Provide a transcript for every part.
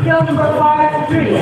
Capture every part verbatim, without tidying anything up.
Number five three.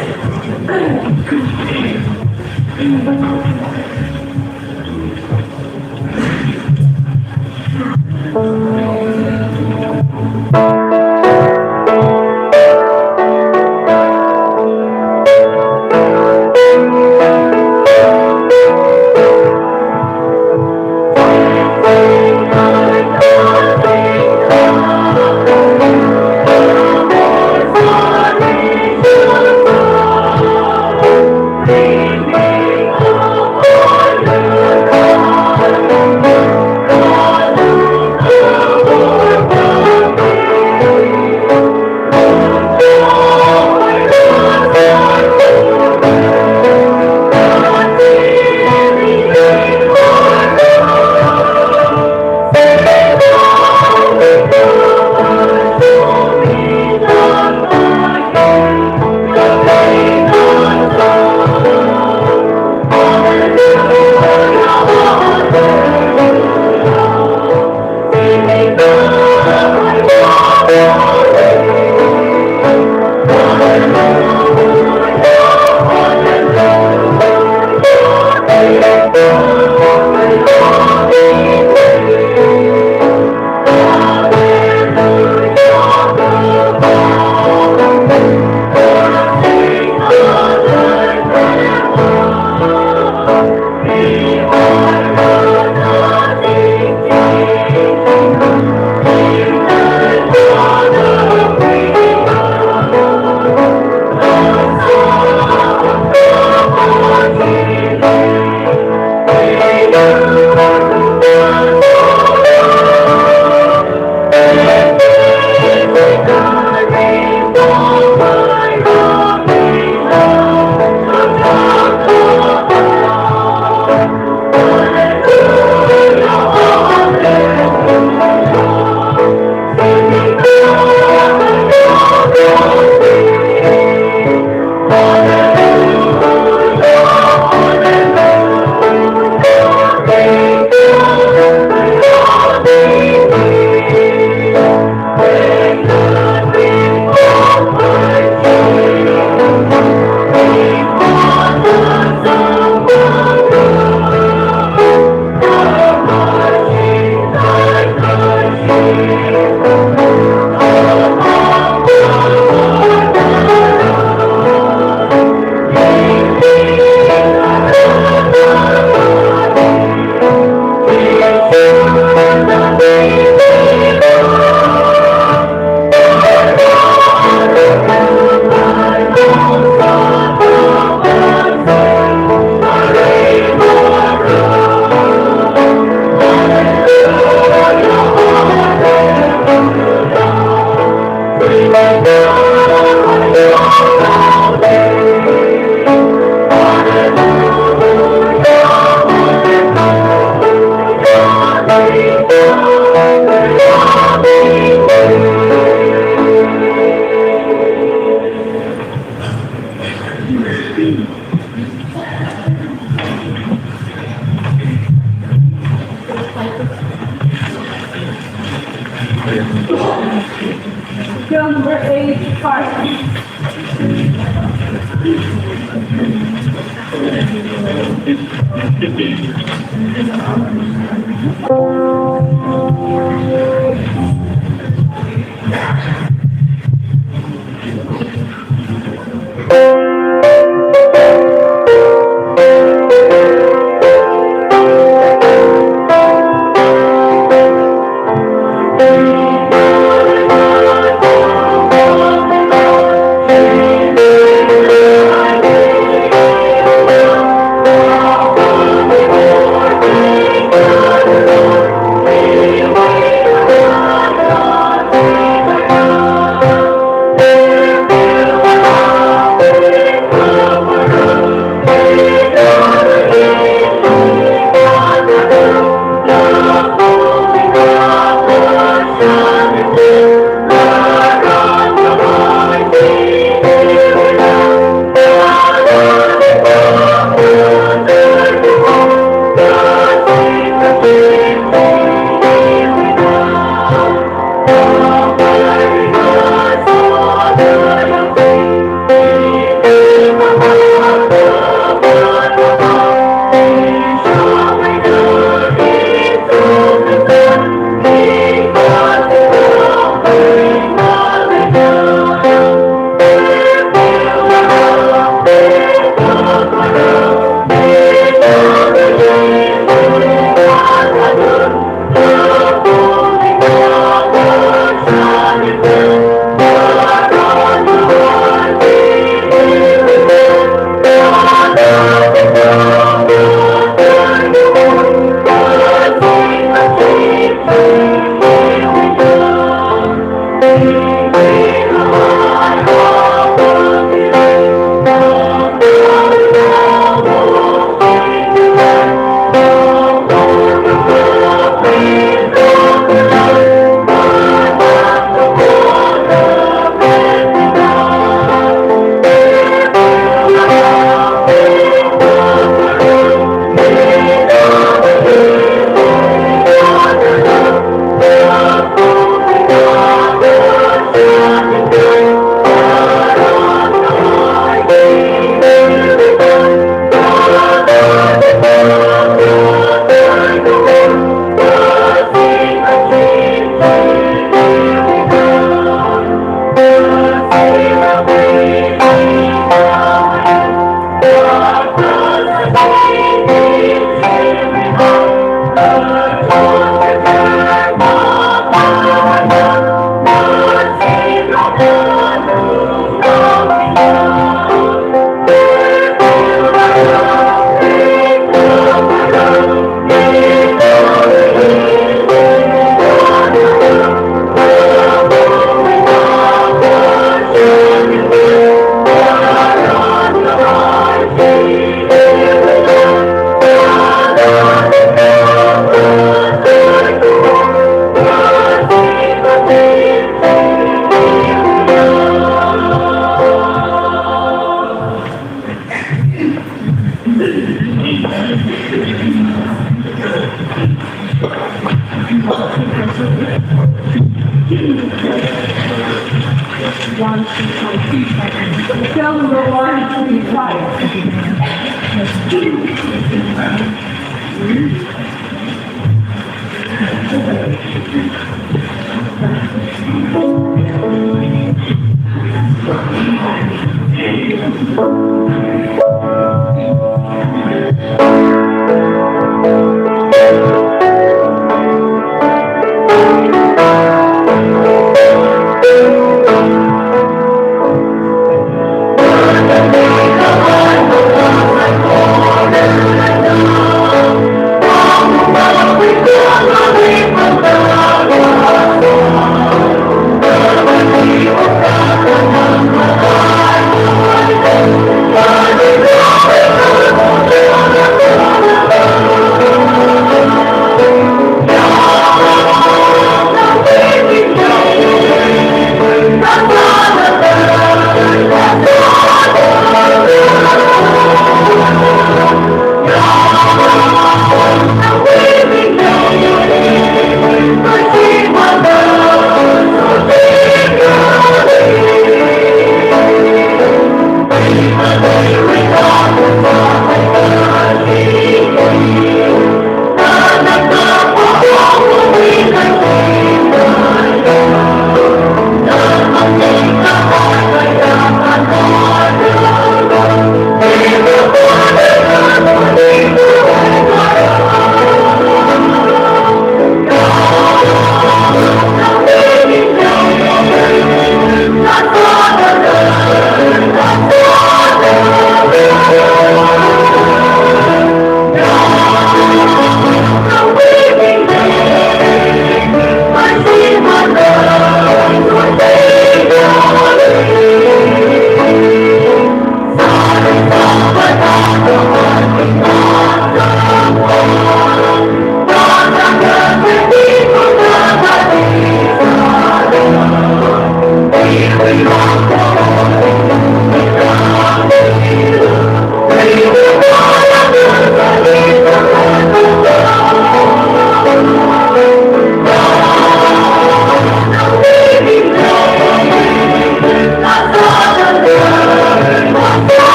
Number eight five. One, two, three, four, five. Cell number one, two, three, five.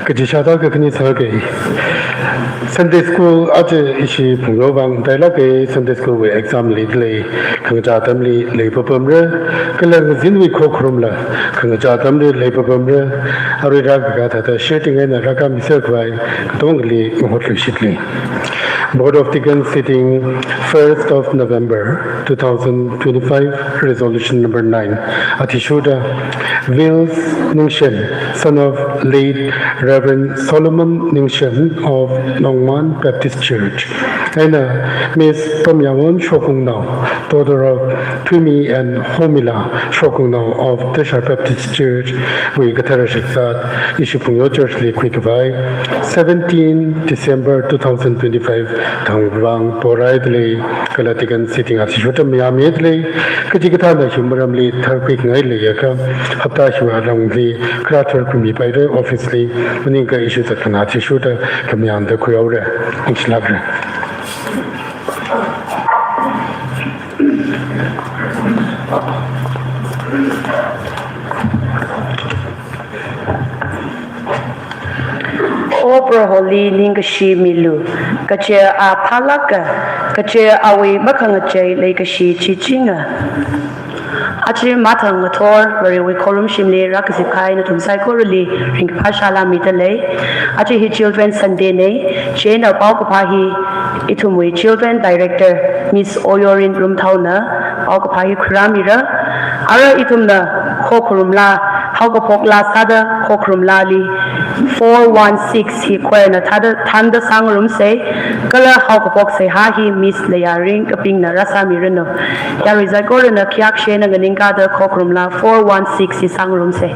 Kaji shāda kakhane sāke. Sunday school aja ishi phungyo vang tailāke, Sunday school wui exam leilei, khangachā atamli leipapamra, kala ngazinwui khokharumla khangachā atamli leipapamra, arui rākakā thāda share ting eina rākāmiser khavai katongali mahotluishitli. Board of Deacons sitting first of November two thousand twenty-five, resolution number nine. Athishurda Wills Ningshen, son of late Reverend Solomon Ningshen of Nongman Baptist Church. Eina Miss Tomyawon Shokungnao, daughter of Thuimi and Homila Shokungnao of Tashar Baptist Church, wui kathara shakzat ishi Phungyo Church li khuikhavai seventeen December two thousand twenty-five thangvang porai dalei, kala deacon sitting athishurda mayāmi dalei, kachikathāna hiwui maramli tharkhuingai leiakha hapta hiwui alungli kharā tharkhuimipaira office li, maningakha ishi zatkhanā athishurda khamayāda khuihaora. Ningshilākra. O Proholi ningkashi milu, kaje A phālāka, kaje Awui makhangachei leikashi chichinga. Aja mathang ngathor Varewui khorumshimli rākazip kahai nathum saikorali ringkaphā salām midalei. Aja hi Children's Sunday nei, chieina paokaphā hi ithumwui Children Director Miss Oyorin Rumthaona Haokaphā hi khuirāmira. Ara ithumna khokharum laa, haokaphok laa sāda khokharum laali four one six hi choir na thāda, thānda sāngarumsa. Kala haokaphok seihā hi Miss Leiyaring Kapingna rāsāmiranu. Yarui saikorana khayākshena nganingkāda khokharum laa four one six hi sāngarumsa.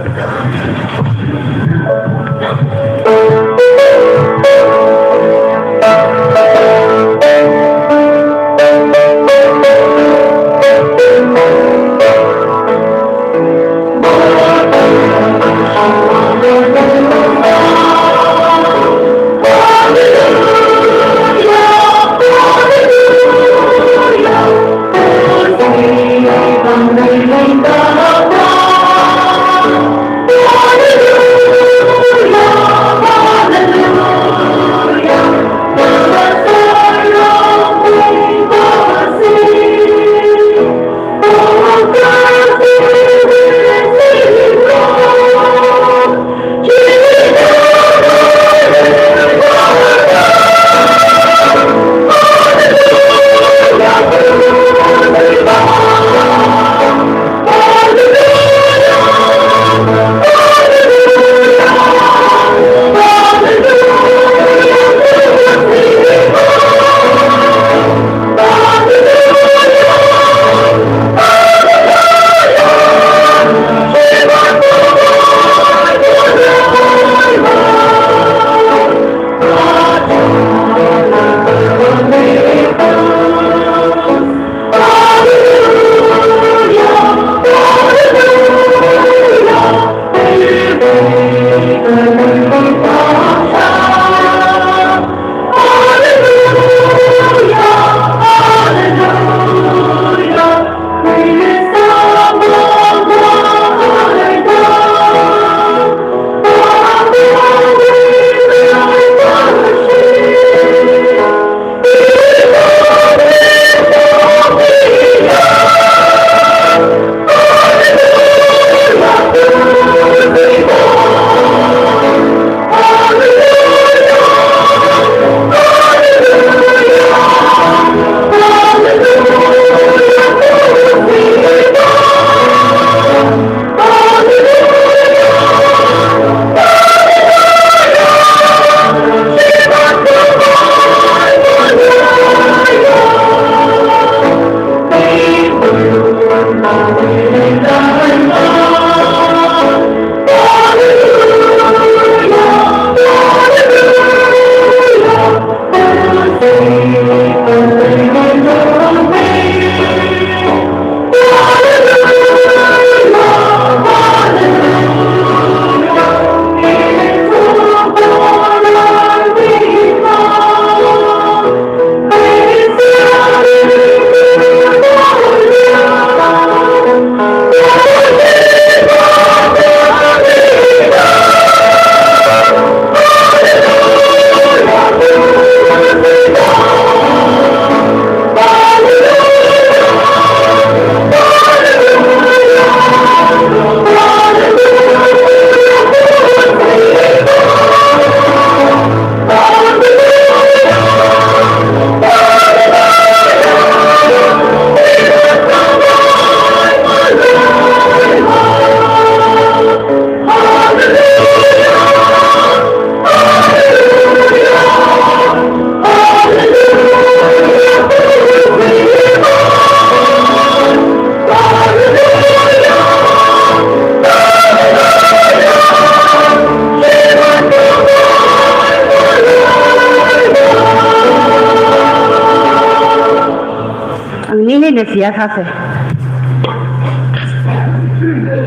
Angning eina seihā sāsa.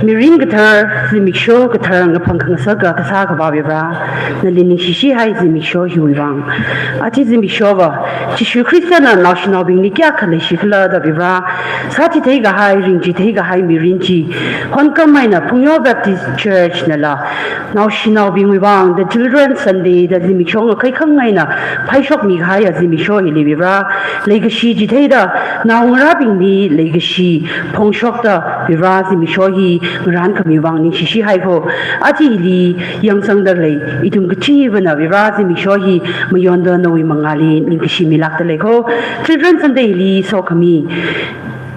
Mirin kathar, zimiksho kathar ngaphang khangasaka kasā Akhava Vare, nali ningshishihai zimiksho hiwui vang. Aja zimiksho va, Jishu Khristana naoshinaobingli kayākha leishikhala da Vare, sāchithei kahai, ringchithei kahai mirin chi, honkam eina Phungyo Baptist Church nala naoshinaobingwui vang, the Children's Sunday, the zimiksho ngakhai khangai eina phaishokmi kahaiya zimiksho hili Vare, leikashi chitheida, naongarābingli leikashi phongshokta Vare, zimiksho hi ngarānkhami vang ningshishihai kho. Aja hili yangsangda lei ithum kachivana Vare, zimiksho hi mayonda nawui mangāli ningkashi milākda lei kho. Children's Sunday li sokhami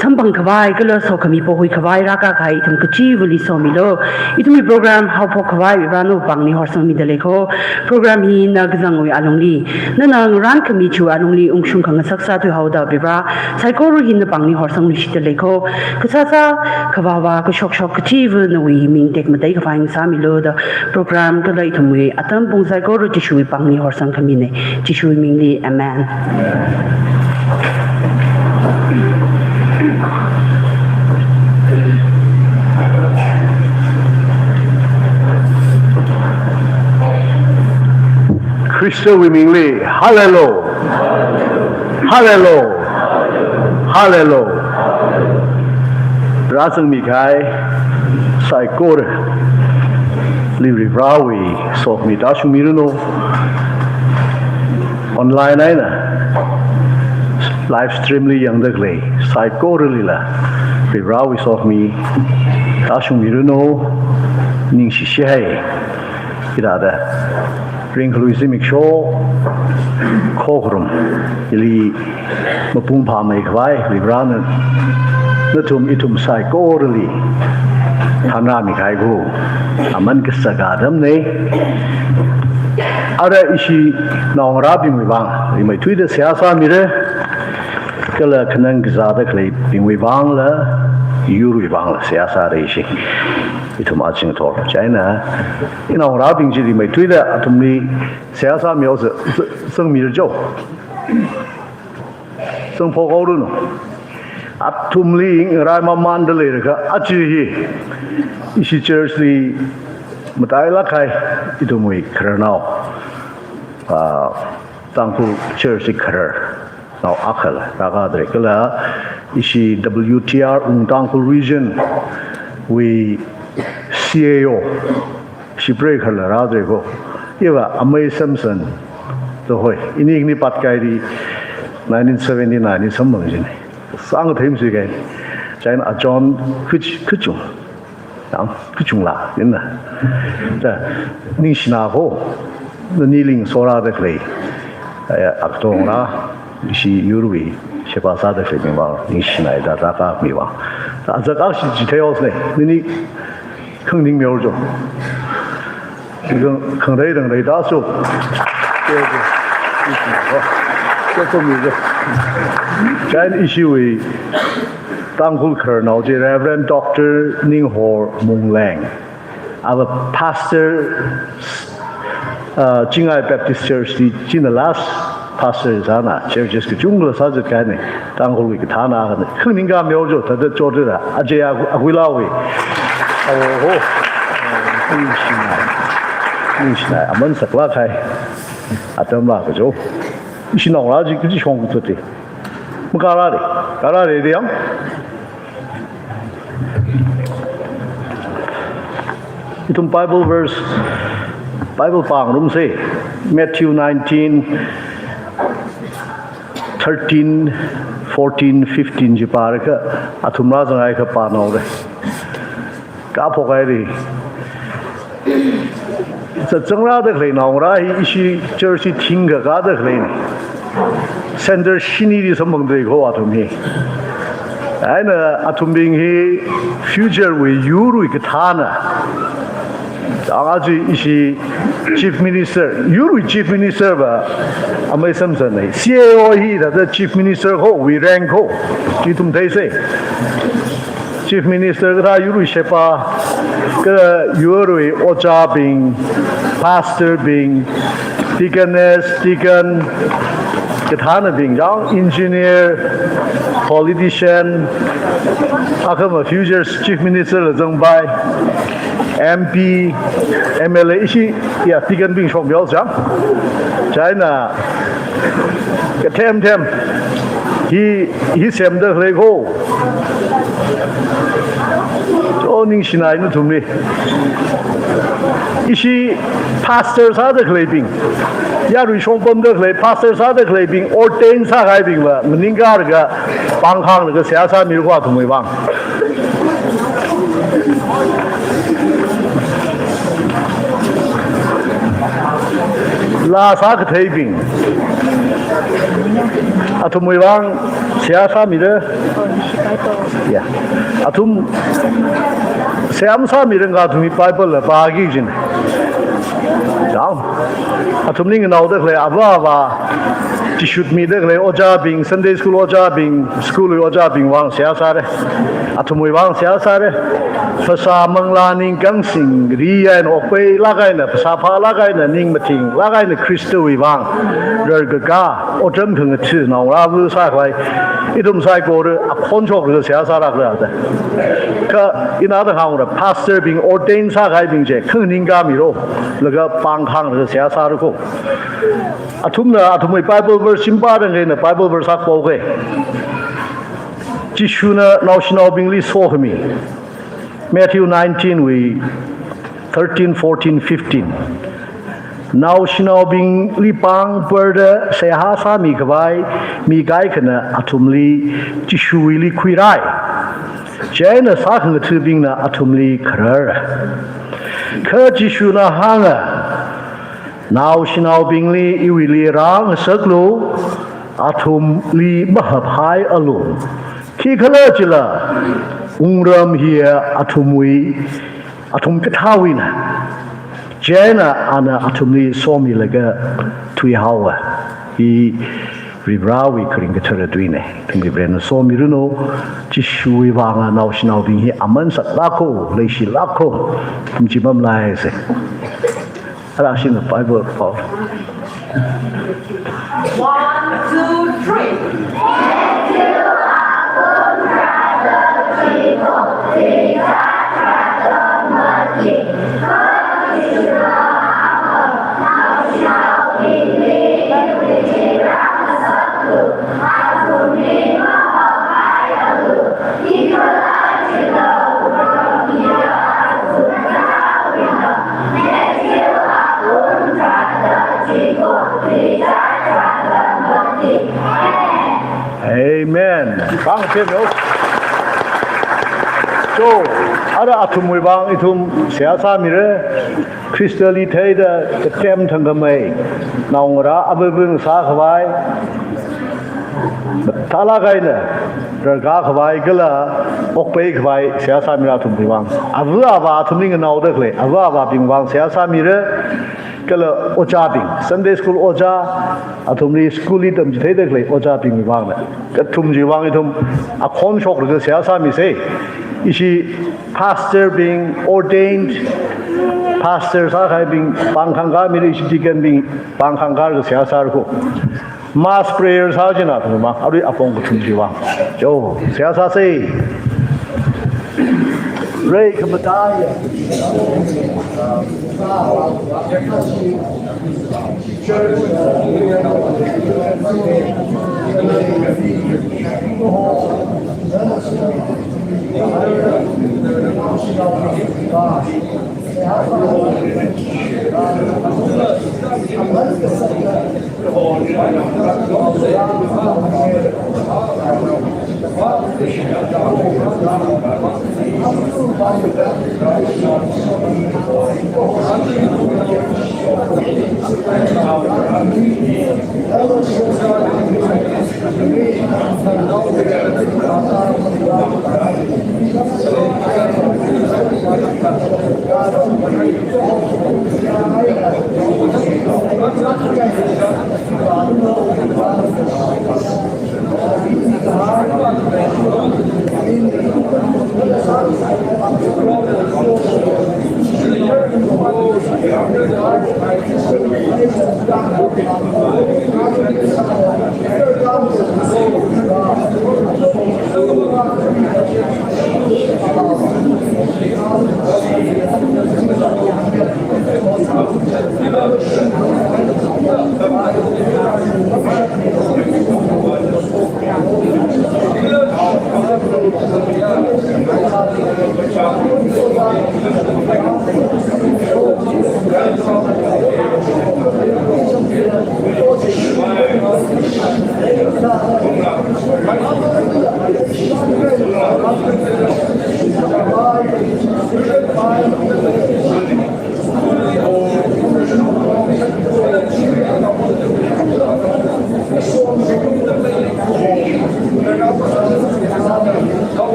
samphang khavai kala sokhami pohui khavai rākakahai ithum kachivali somilu. Ithumwui program haophok khavai Varivarana pāngli horsangmida lei kho. Program hi na kazangwui alungli, nana ngarānkhami chiwui alungli ungshung khangasak sāthuihaoda Varivara, saikora hi na pāngli horsangluishitda lei kho. Kasāsā, kavāvā, kashokshok kachiva nawui ming tekmatei khavai ngasāmilu da program kala ithumwui atam pung saikora Jishuwui pāngli horsangkhamina. Jishuwui mingli, amen. Khristawui mingli, hallelujah. Hallelujah. Hallelujah. Rāzangmikahai saikorali Varivarawui sokhami tāshungmiranu. Online eina live stream li yangda khalei saikoralila Varivarawui sokhami tāshungmiranu. Ningshishihai. Hithāda ringkhalui zimiksho khokharum hili mapung phāmei khavai Varivarana nathum ithum saikorali thanrāmikahai kho aman kasā atamna. Ara ishi naongarābingwui vang rimeithuida seihā sāmira, kala khanang kazāda khaleibingwui vangla, yurwui vangla seihā sāra ishi. Ithum aja ngathor. Chieina, inaongarābing chi rimeithuida athumli seihā sāmihaosa, zangmira jo. Zangphok haoranu. Athumli ngaraimamanda leilakha aja hi ishi church li matailāk kahai ithumwui khararnao, ah, Tangkhul church li khararnao akhala rākadalei kala ishi W T R Ung Tangkhul Region wui C A O, shipreikarala rādalei kho. Iva Amei Samson da hoi. Ini khani patkahaili nineteen seventy-nine li samphang jina. Sāngathei masuikai. Chieina a John kach-, kachung. Yang kachungla, ina. Da, ningshina kho. Naniling sorāda khalei. Aya, aktongra, ishi yurwui sheba sāda khaleibing vang ningshina da rākami vang. Da, zak akshi chitheihaosana. Nini khanganing mihaojo. Khangarei rangarei tāso. Chieina ishiwui Tangkhul khararnao chi Reverend Doctor Ninghor Mungleng. Ava pastor, uh, Chingai Baptist Church li china last pastor sāna, churches kachungkhala sāzatkahaina, Tangkhulwui kathāna akhana. Khanganing kami haojo, thāda chotda, aja a-, akhuilaowui. Oho. Ningshina. Ningshina. Aman saklāk kahai atamla kajo. Ishi naongarā chi kaji shong kuthuti. Makārāli. Kārāli diyang. Ithum Bible verse, Bible pāngarumsa, Matthew nineteen, thirteen, fourteen, fifteen chi pārakha, athum rāzanghaikha pānaora. Kāphok haira. Zatsangrāda khalei naongarā hi ishi church hi thingkakāda khaleina. Center shinili samphangdalei kho athum hi. Eina athumbing hi future wui yurwui kathāna. Chang aja ishi Chief Minister, yurwui Chief Minister va Amei Samson na. C A O hi thāda Chief Minister khowui rank kho. Chi ithum theisa. Chief Minister kathā yurwui sheba, kala yurwui ojābing, pastor bing, deaconess, deacon, kathānabing, chang engineer, politician, akhama future Chief Minister la zangpai, M P, M L A, ishi, ya, deacon bing shokmihaosa. Chieina, kathem them. Hi, hi semda khalei kho. O, ningshinai nathumli. Ishi pastor sāda khaleibing, yarui shongpamda khalei, pastor sāda khaleibing, ordain sākahaibingva maningkā rākha pāngkhanglaga seihā sāmilu kho athumwui vang. Laa sākatheibing, athumwui vang seihā sāmida. Ya. Athum seihā masāmiranga athumwui Bible la pāki jin. Chang. Athumli nganaoda khalei ava ava, chishut mida khalei ojābing, Sunday school ojābing, school wui ojābing vang seihā sāra. Athumwui vang seihā sāra. Phasā manglā ningkangsing, ri eina okpailāk eina, phasā phālāk eina, ning matinglāk eina Khristawui vang rarkakā, otram khangatha naongarā ava sākhavai, ithum saikora akhon shoklaga seihā sāra khala da. Kha ina da hāngra, pastor bing, ordain sākahaibing chi khanganing khamiro, laga pāng khanglaga seihā sāra ko. Athumna athumwui Bible verse shim pāda khalei eina Bible verse akha pao kei. Jishuna naoshinaobingli sokhami. Matthew nineteen wui thirteen, fourteen, fifteen. Naoshinaobingli pāng parda seihā sāmikhavai mi kaikhana athumli Jishuwuili khuirai. Chieina sākhangathabingna athumli kharar. Kha Jishuna hānga, naoshinaobingli iwuili rāngasaklu, athumli mahaphaialu. Khikhalajila, wungram hiya athumwui, athum kathāwuina. Chieina ana athumli somilaga thuihaowa. Hi Varivarāwui kharing kathara tuina. Ithumli Varena somiranu, Jishuwui vanga naoshinaobing hi aman saklāko, leishilāko, ithum chi mamalaisa. Ara shina Bible pao. One, two, three. Amen. Pāng pemyo. So, ara athumwui vang ithum seihā sāmira, Khristali theida katem thangkhamei naongarā ava ava sākhavai, thālāk eina rarkakhavai kala okpaikhavai seihā sāmira athumwui vang. Ava ava athumli nganaoda khalei ava avabing vang seihā sāmira, kala ojābing, Sunday school ojā, athumli school li tamchitheida khalei ojābingwui vangna. Athum chiwui vang ithum akhon shoklaga seihā sāmisa. Ishi pastor bing, ordained pastor sākahaibing pāng khangkhamira, ishi deacon bing pāng khangkharlaga seihā sāra ko. Mass prayer sā china athum vang, arui apong kathum chiwui vang. Cho, seihā sāsa. Rei khamataiya.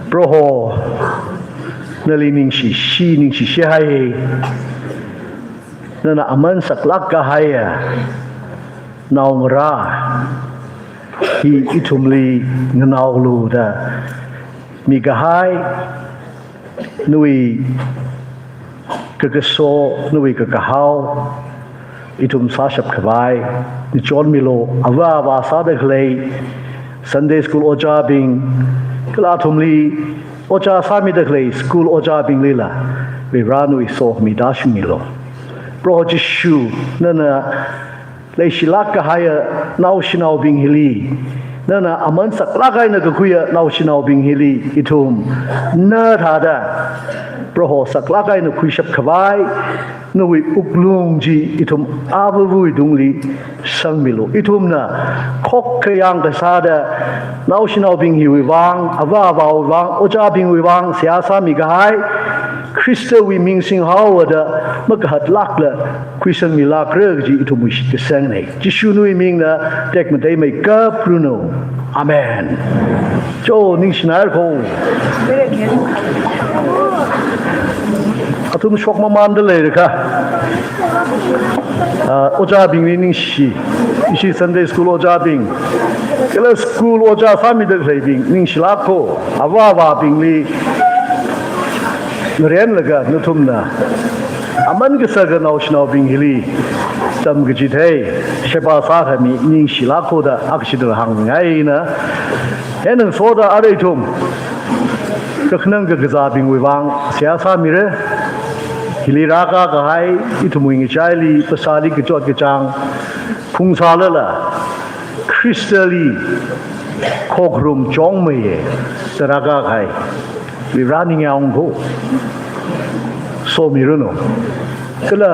Proho, nali ningshi, shi ningshi, shihai. Nana aman saklāk kahaiya naongarā hi ithumli nganaolu da mikahai, nawui kakaso, nawui kakahao ithum sāshap khavai ngachonmilu. Avā avā sāda khalei Sunday school ojābing, kala athumli ojā sāmida khalei school ojābinglila Vare nawui sokhami tāshungmilu. Proho Jishu, nana leishilāk kahaiya naoshinaobing hili, nana aman saklāk eina kakhuiya naoshinaobing hili ithum na thāda Proho saklāk eina khuishap khavai nawui wuklung chi ithum avāvawui tungli sangmilu. Ithumna khokkha yangkasāda naoshinaobing hiwui vang, avā avāwui vang, ojābingwui vang seihā sāmi kahai, Khristawui ming singhaoda makahatlākla khuisangmilākra kaji ithumwui shitkasangnei. Jishu nawui mingna tekmateimeikaplu no. Amen. Cho, ningshinaira ko. Athum shokmamanda leira kha. Ah, ojābingli ningshi. Ishi Sunday school ojābing, kala school ojā sāmida khaleibing ningshilāk ko. Avā avābingli ngarenlaga nathumna aman kasā kanaoshinaobing hili tamkachithei, sheba sākhami ningshilāk ko da akshidar hāngngaina. Hieina ngasoda arui ithum kakhanang kakazābingwui vang seihā sāmira. Hili rākā kahai ithumwui ngachaili phasāli kachot kachāng phungsālala Khristali khokharum chongmeiya da rākā kahai Vare ningyāng ko. Somiranu. Kala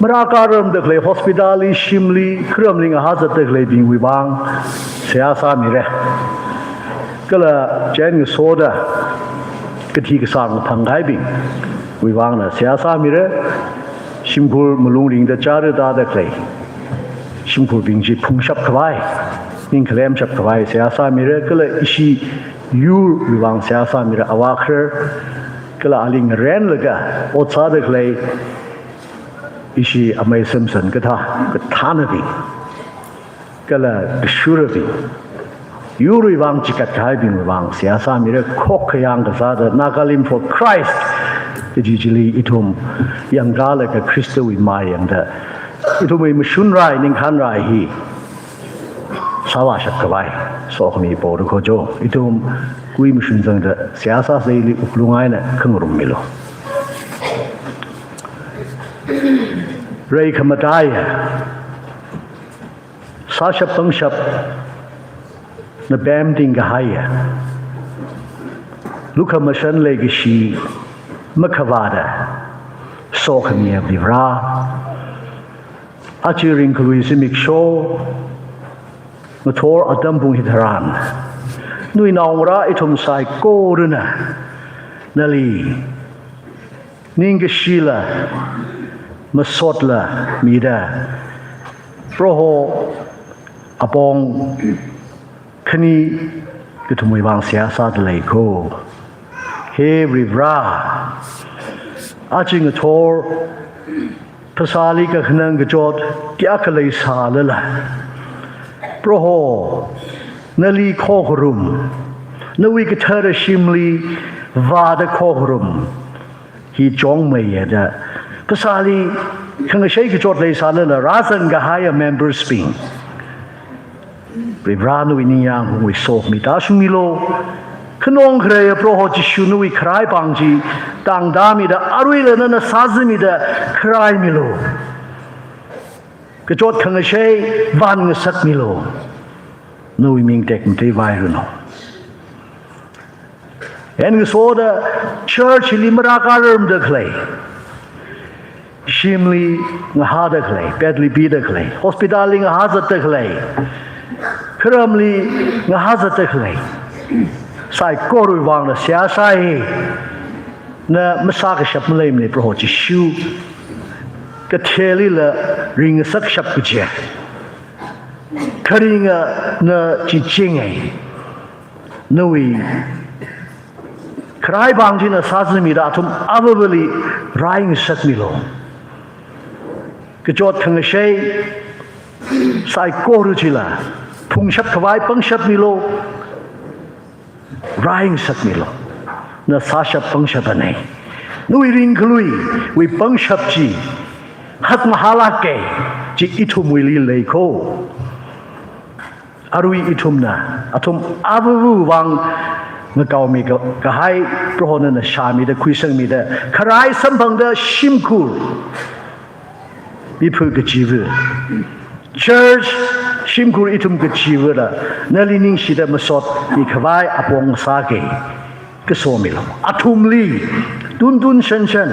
marākāramda khalei hospitalli, shimli, kharamli ngahā zatda khaleibingwui vang seihā sāmira. Kala chieina ngasoda kathi kasāng phangkahaibingwui vangna seihā sāmira. Shimkhur malung ringda chara tāda khalei shimkhurbing chi phungshap khavai, ning khalemshap khavai seihā sāmira. Kala ishi yurwui vang seihā sāmira, avā kharar, kala ali ngarenlaga ot sāda khalei ishi amei Samson kathā, kathānabing, kala kashurabing, yurwui vang chikat kahaibingwui vang seihā sāmira. Khokkha yangkasāda Nagalim for Christ kaji chili ithum yangkalaga Khristawui mayangda ithumwui mashun rai, ningkhān rai hi sāvāshap khavai sokhami pora ko. Cho, ithum kui mashun zangda seihā sāsa, ili wuklung eina khangarummilu. Reikhamataiya, sāshap pangshapna pemting kahaiya, lukhamashan leikashi makhavāta sokhamiya Vare, aja ringkhalui zimiksho ngathor atam pung hitharan, nawui naongarā ithum saikorana nali ningkashila masotla mida, Proho apong khani kathumwui vang seihā sāda lei ko. He Vare, aja ngathor phasāli kakhanang kachot kayākha leisālala, Proho, nali khokharum, nawui kathara shimli vāda khokharum hi chongmeiya da phasāli khangashei kachot leisālala rāzang kahaiya members bing, Vare nawui ningyāng hungwui sokhami tāshungmilu. Khanong khareiya Proho Jishu nawui kharaipāng chi tangda mida, aruila nana sāzimida kharaimilu. Kachot khangashei vāngasakmilu. Nawui ming tekmateivairanu. Hieina ngasoda church li marākāramda khalei, shimli ngahāda khalei, bed li pida khalei, hospital li ngahā zatda khalei, kharamli ngahā zatda khalei, Saikorawui vangla seihā sāi. Na masākashap maleimana Proho Jishu. Kathālila ringngasakshap kaji. Kharinga na chichingai. Nawui kharāi vang china sāzamida athum avāvali rai ngasakmilu. Kachot khangashei saikora chila phungshap khavai pangshap milu, rai ngasakmilu. Na sāshap pangshap anei. Nawui ringkaluiwui pangshap chi hakmahālāka chi ithumwuili leiko. Arui ithumna athum avāvawui vang ngakaomi ka-, kahai Proho nana shāmida khuisangmida kharai samphangda shimkhur miphu kachiva, church shimkhur ithum kachivala nali ningshida masotmi khavai apong sāki. Kasomilu. Athumli tuntun shanshan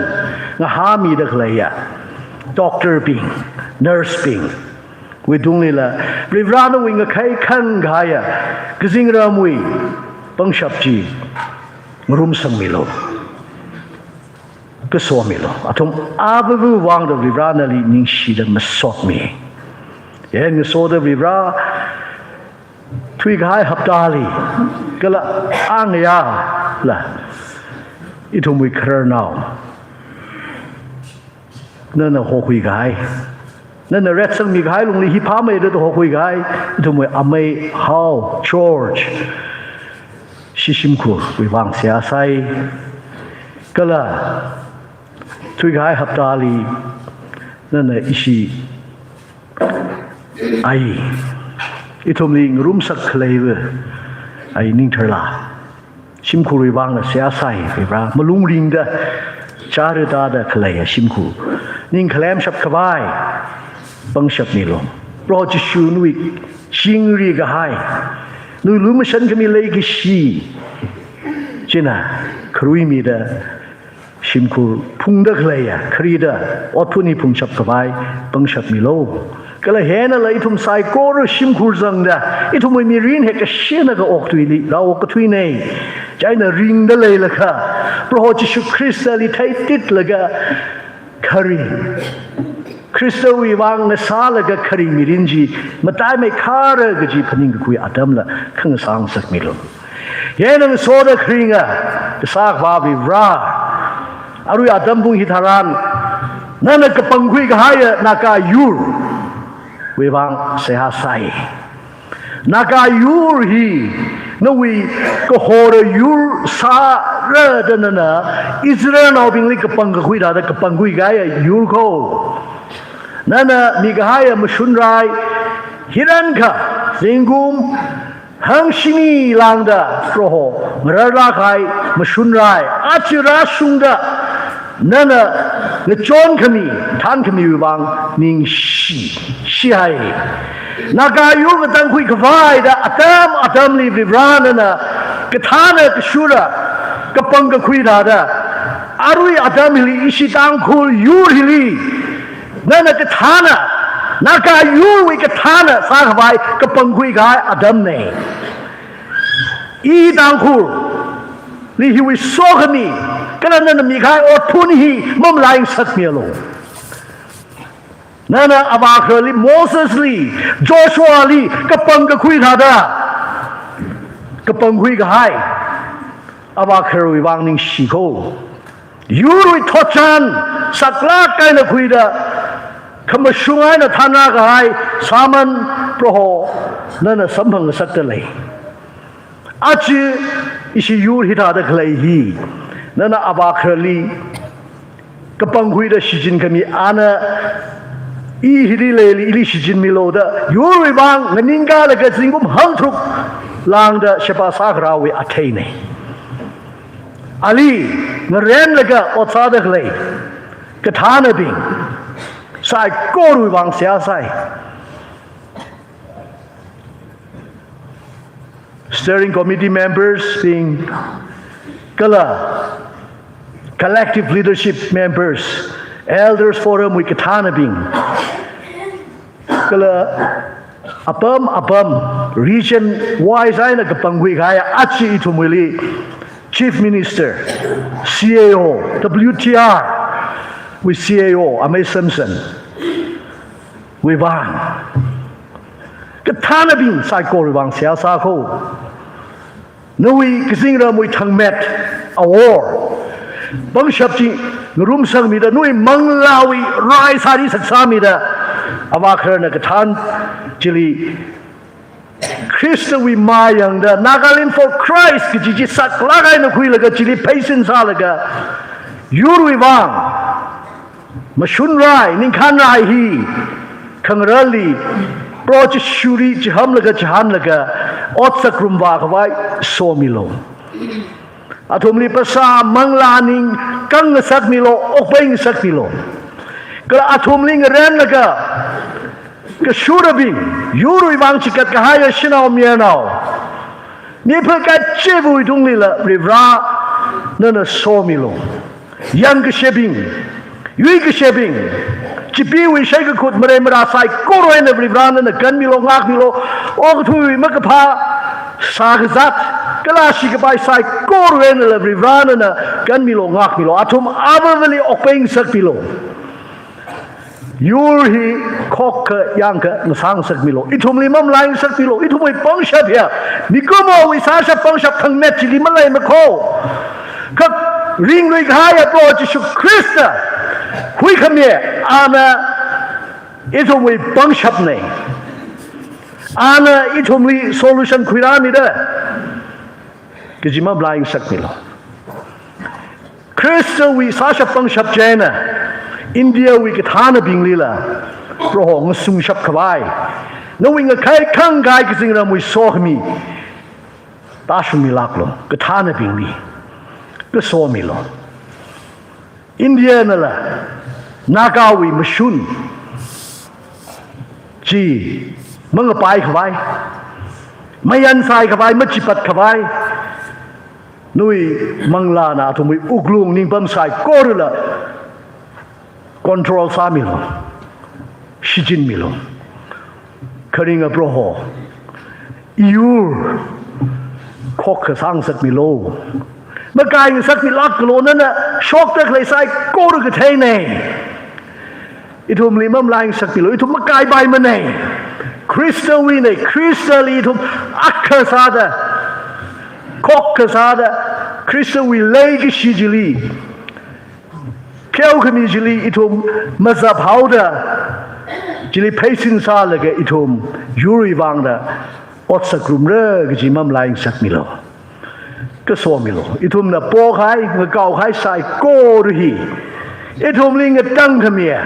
ngahāmida khaleiya doctor bing, nurse bing wuitunglila Varivarā nawui ngakhai khangahaiya kazingramwui pangshap chi ngarumsangmilu. Kasomilu. Athum avāvawui vangda Varivarā nali ningshida masotmi. Yen ngasoda Varivarā thuikahai haptali kala angayāla ithumwui khararnao nana hokhui kahai, nana retsangmi kahai lungli hi phāmeida hokhui kahai ithumwui amei Hao George, ishi shimkhurwui vang seihā sāi. Kala thuikahai haptali nana ishi ai, ithumli ngarumsak khaleiva ai Ningtharla shimkhurwui vangla seihā sāi, Varivarā. Malung ringda chara tāda khaleiya shimkhur ning khalemshap khavai pangshap milu. Proho Jishu nawui chingri kahai, nawui lumashan khami leikashi china kharuimida shimkhur phungda khaleiya kharida otphun hi phungshap khavai pangshap milu. Kala henala ithum saikora shimkhur zangda ithumwui mirin hi kashina ka okathuili rāok kathuinei. Chieina ringda leilakha Proho Jishu Khristali theititlaga kharing, Khristawui vang ngasālaga kharing mirin chi mataimeikhara kaji phaningkakhui atamla khangasā ngasakmilu. Yen ngasoda kharinga kasā Akhava Varivarā, arui atam pung hitharan nana kapangkhui kahaiya Naga yurwui vang seihā sāi. Naga yur hi nawui kahora yur sāra da nana Israelnaobingli kapangkakhui thāda kapangkhui kahaiya yur ko. Nana mikahaiya mashunrai hirankha zingkum hangshini lāngda Proho ngararlāk kahai mashunrai aja rāshungda nana ngachon khami, thān khamiwui vang ningshi, shihai. Naga yur katangkhui khavai da atam atamli Varivarā nana kathāna kashura kapangkakhui thāda, arui atam hili ishi Tangkhul yur hili nana kathāna, Naga yurwui kathāna sākhavai kapangkhui kahai atamnei. I Tangkhulli hiwui sokhami, kala nana mikahai otphun hi mamalai ngasakmilu. Nana avākhararli, Mosesli, Joshuali kapangkakhui thāda kapangkhui kahai avākhararwui vang ningshi ko. Yurwui thotchan saklāk eina khuida khamashung eina thānrā kahai sāman Proho nana samphang ngasakta lei. Aja ishi yur hithāda khalei hi nana avākhararli kapangkhuida shichin khami ana i hili leili ili shichinmilu da yurwui vang nganingkalaga zingkum hangtharuk lāngda sheba sākharāwui atheinei. Ali ngarenlaga ot sāda khalei kathānabing saikorawui vang seihā sāi. Steering committee members bing, kala collective leadership members, elders forum wui kathānabing, kala apam apam Region wise eina kapangkhui kahai achi ithumwuili Chief Minister, C A O, W T R wui C A O, Amei Samson wui vang, kathānabing saikorawui vang seihā sākho. Nawui kazingramwui thangmet awor pangshap chi ngarumsangmida, nawui manglāwui rai sāri saksāmida, avā khararna kathān chili Khristawui mayangda Nagaland for Christ kaji chi saklāk eina khuilaga, chili pheisin sālaga, yurwui vang mashun rai, ningkhān rai hi khangarānli Proho Jishuli chihamlaga, chihānlaga, otsak rumvā khavai somilo. Athumli phasā, manglā, ningkang ngasakmilo, okpai ngasakmilo. Kala athumli ngarenlaga, kashurabing, yurwui vang chikat kahaiya shanao mayarnao, mipha kachivawui tunglila Varivara nana somilo. Yangkashebing, yuikashebing, chipeewui shaikakhut marei marā saikora eina Varivara nana kanmilo, ngākmilo. Okathuiwui makaphā sākazat, kala shikapai saikora einala Varivara nana kanmilo, ngākmilo. Athum avāvali okpai ngasakmilo. Yur hi khokkha yangkha ngasā ngasakmilo. Ithumli mamalai ngasakmilo. Ithumwui pangshap hiya mikumowui sāshap pangshap thangmet chili maleimakho. Kha ringlui kahaiya Proho Jishu Khrista huikhami, ana ithumwui pangshapna. Ana ithumli solution khuirāmida kaji mamalai ngasakmilo. Khristawui sāshap pangshap chieina Indiawui kathānabinglila Proho ngasungshap khavai, nawui ngakhai khangkai kazingramwui sokhami tāshungmilāklo, kathānabingli kasomilo. Indianala Nagawui mashun chi mangapai khavai, mayansai khavai, machipat khavai, nawui manglāna athumwui wuklung ningpam saikorala control sāmilo, shichinmilo. Kharinga Proho, iyur khokkha sāngasakmilo. Makai ngasakmilāklo, nana shokta khalei saikora katheina. Ithumli mamalai ngasakmilo, ithum makaipaimana. Khristawuina, Khristali ithum akha sāda, khokkha sāda, Khristawui leikashi chili, pheokhami chili ithum mazaphaoda, chili pheisin sālaga ithum yurwui vangda otsak rumra kaji mamalai ngasakmilo. Kasomilo. Ithumna pokahai, ngakaokahai saikora hi ithumli ngatangkhamiya,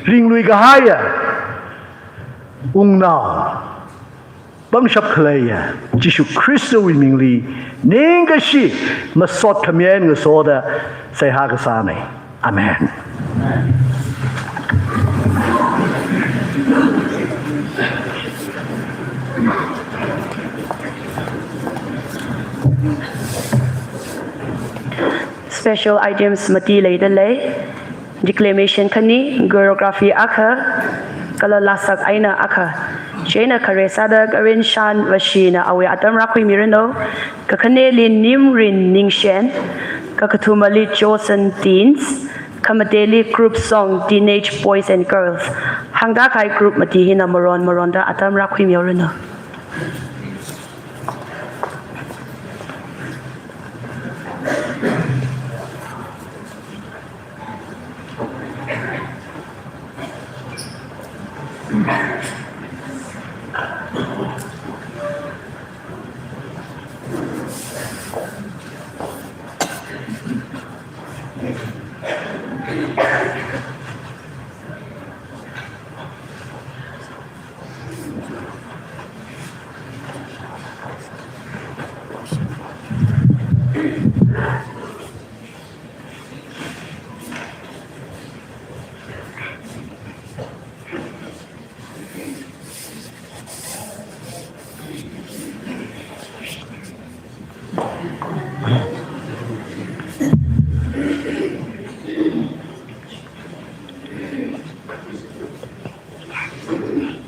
ringlui kahaiya wungnao, pangshap khaleiya Jishu Khristawui mingli ningkashi masot khami eina ngasoda seihā kasāna. Amen. Special items mati leidalei. Declamation khani, choreography akha, kala lāsak eina akha. Chieina khare sāda Karen Shan Vashina awui atam rākhuimiranu, kakhaneli Nimrin Ningshen, kakathumali Chosen Teens, khamateli group song Teenage Boys and Girls. Hāngda kahai group mati hina maron maronda atam rākhuimihaoranu.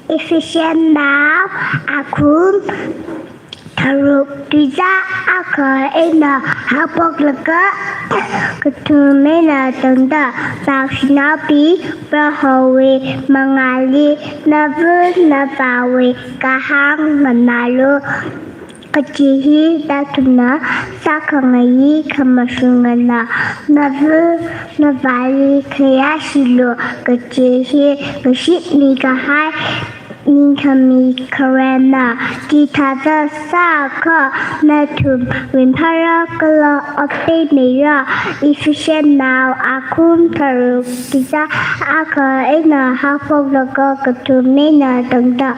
Ephesians nao, Akhum tharuk tuizā akha eina haophoklaga kathum eina tangda, naoshinaobing, Prohowui mangāli nava navāwui kahāng nganālu. Kaji hi nathumna sākhangayi khamashungana, nava navāli khayāshilu kaji hi kashitmi kahai ningkhami kharena. Chithāda sākha nathum ringphāra kala ot peimeira. Ephesian nao akhum tharuk tuizā akha eina haophoklaga kathum eina tangda.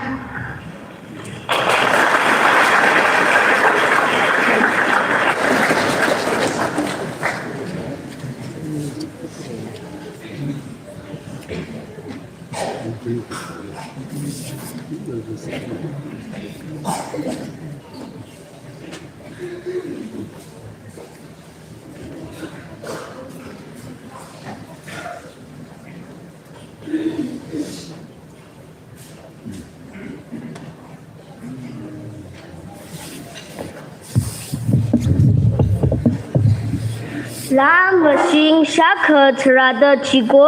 Laa mashing shākha tharāda chiko,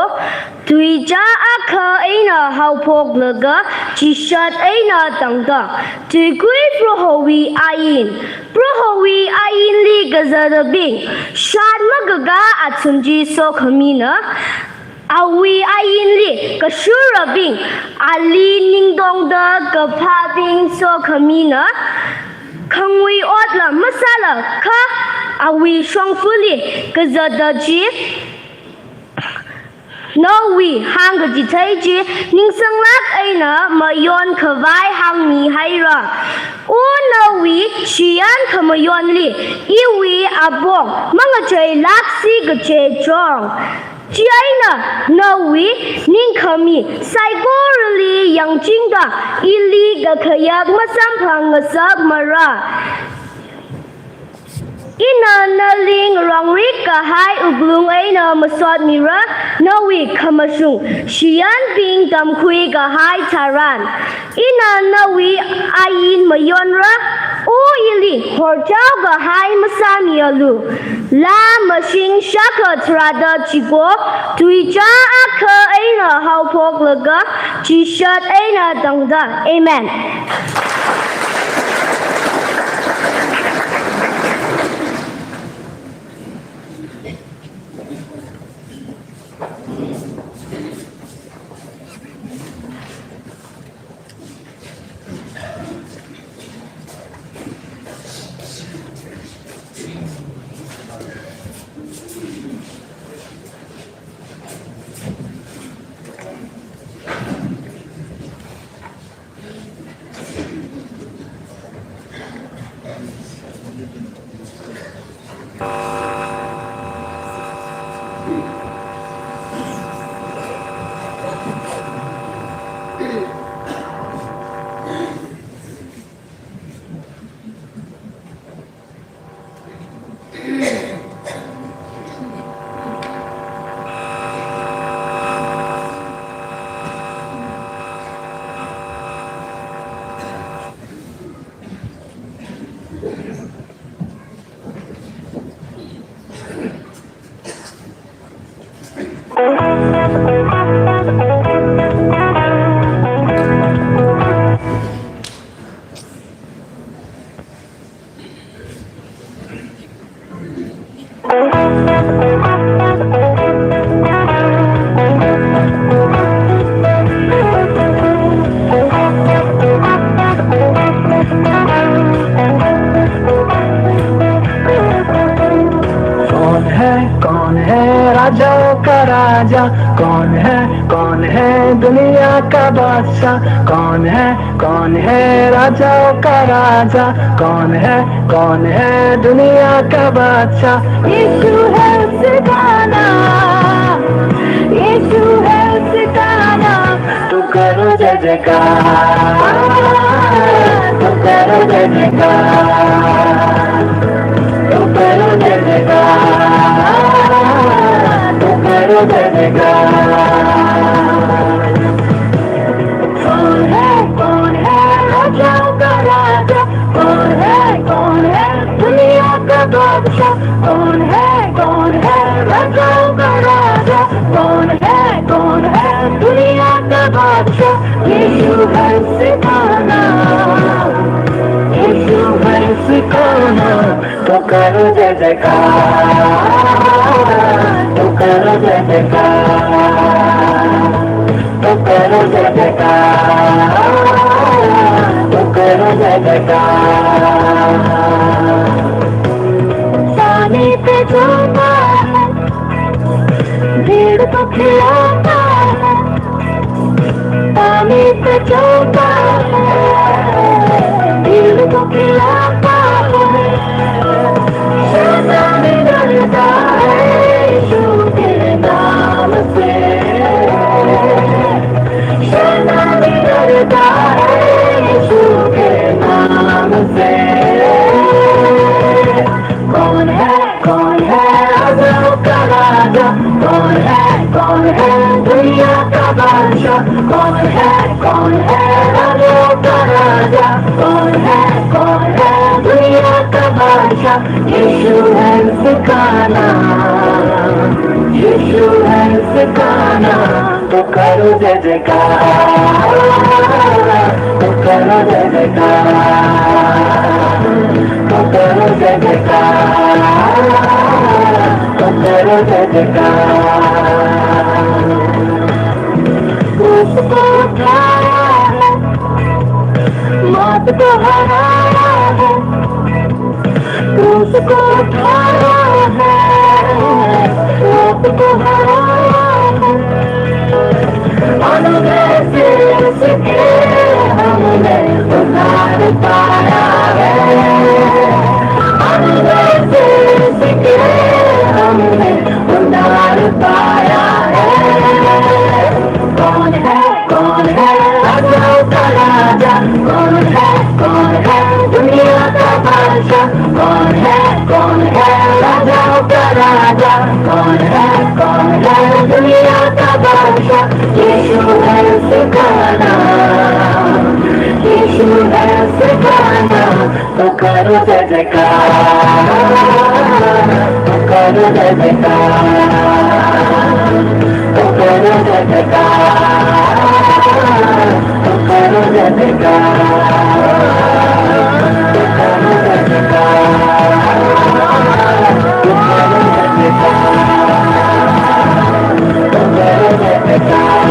tuizā akha eina haophoklaga chishat eina tangda, tuikui Prohowui ain. Prohowui ainli kazatabing, shat makakā athum chi sokhamina. Awui ainli kashurabing, ali ningtongda kaphābing sokhamina. Khangui otla masāla kha awui shongfali kazata chi, nawui hāngkachithei chi ningsanglāk eina mayonkhavai hāngmihaira. O nawui shiyan khamayonli iwui apong mangacheilāksi kaje chong. Chieina nawui ningkhami saikorali yangchingda ili kakhayak masamphangngasakmara. Ina nali ngarongrik kahai wuklung eina masotmira, nawui khamashung shiyanbing tamkhui kahai tharan. Ina nawui ain mayonra, o ili horchao kahai masāmialu. Laa mashing shākha tharāda chiko, tuizā akha eina haophoklaga chishat eina tangda. Amen. कौन है, कौन है राजाओं का राजा? कौन है, कौन है दुनिया का बादशाह? कौन है, कौन है राजाओं का राजा? कौन है, कौन है दुनिया का बादशाह? यीशु है उसका नाम, यीशु है उसका नाम। तुम करो जय जयकार, तुम करो जय जयकार, तुम करो जय जयकार, तुम करो जय जयकार। कौन है, कौन है राजाओं कौन है, कौन है राजाओं का राजा? कौन है, कौन है दुनिया का बादशाह? यीशु है सिखाना, यीशु है सिखाना। तो करो जय जयकार, तो करो जय जयकार, तो करो जय जयकार, तो करो जय जयकार। पानी पे चलता है, भीड़ को खिलाता है। पानी पे चलता है, भीड़ को खिलाता है। शैतान डरता है यीशु के नाम से। शैतान डरता है यीशु के नाम से। कौन है, कौन है राजाओं का राजा? कौन है, कौन है दुनिया का बादशाह? कौन है, कौन है राजाओं का राजा? कौन है, कौन है दुनिया का बादशाह? यीशु है सिखाना, यीशु है सिखाना। तो करो जय जयकार, तो करो जय जयकार, तो करो जय जयकार, तो करो जय जयकार। क्रूस को उठाया है, मौत को हराया है। क्रूस को उठाया है, मौत को हराया है। अनुग्रह से उसके हमने उद्धार पाया है। अनुग्रह से उसके हमने उद्धार पाया है। कौन है, कौन है राजाओं का राजा? कौन है, कौन है दुनिया का बादशाह? कौन है, कौन है राजाओं का राजा? कौन है, कौन है दुनिया का बादशाह? यीशु है सिखाना, यीशु है सिखाना। तो करो जय जयकार, तो करो जय जयकार, तो करो जय जयकार, तो करो जय जयकार, तो करो जय जयकार, तो करो जय जयकार, तो करो जय जयकार।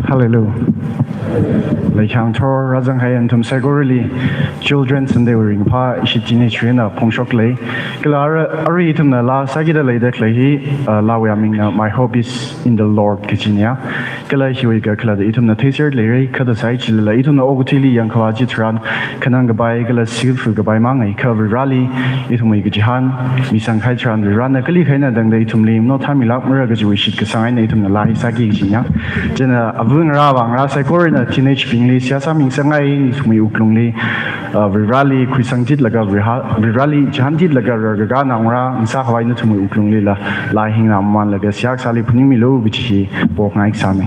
Hallelujah. Leikhangthor rāzanghai nathum saikorali Children's Sunday ringphā ishi teenage wui eina phongshoklei. Kala ara, arui ithumna laa sākida leida khalei hi, uh, laawui amingna My Hope Is in the Lord kajina. Kala hiwui kakhalatva ithumna theisāda leira, kha thāsai chilala ithumna okathuili yangkhavā chitharan, khanang kapai kala skillful kapai mangai kha Vareli ithumwui kachihān misangkahai tharan Varena kali khaina tangda ithumli mano thāmilākmara kajiwui shitkasang eina ithumna laa hi sāki kajina. Chieina avāngarā avāngarā saikorana teenage bingli seihā sāmingasakngai, nathumwui wuklungli, uh, Vareli khuisangchitlaga Vare-, Vareli chihānchitlaga rarkakā naongarā ngasākhavai nathumwui wuklunglila laa hi nganāmanlaga seihā kasāli phaningmilu kaji hi pokngai kasāna.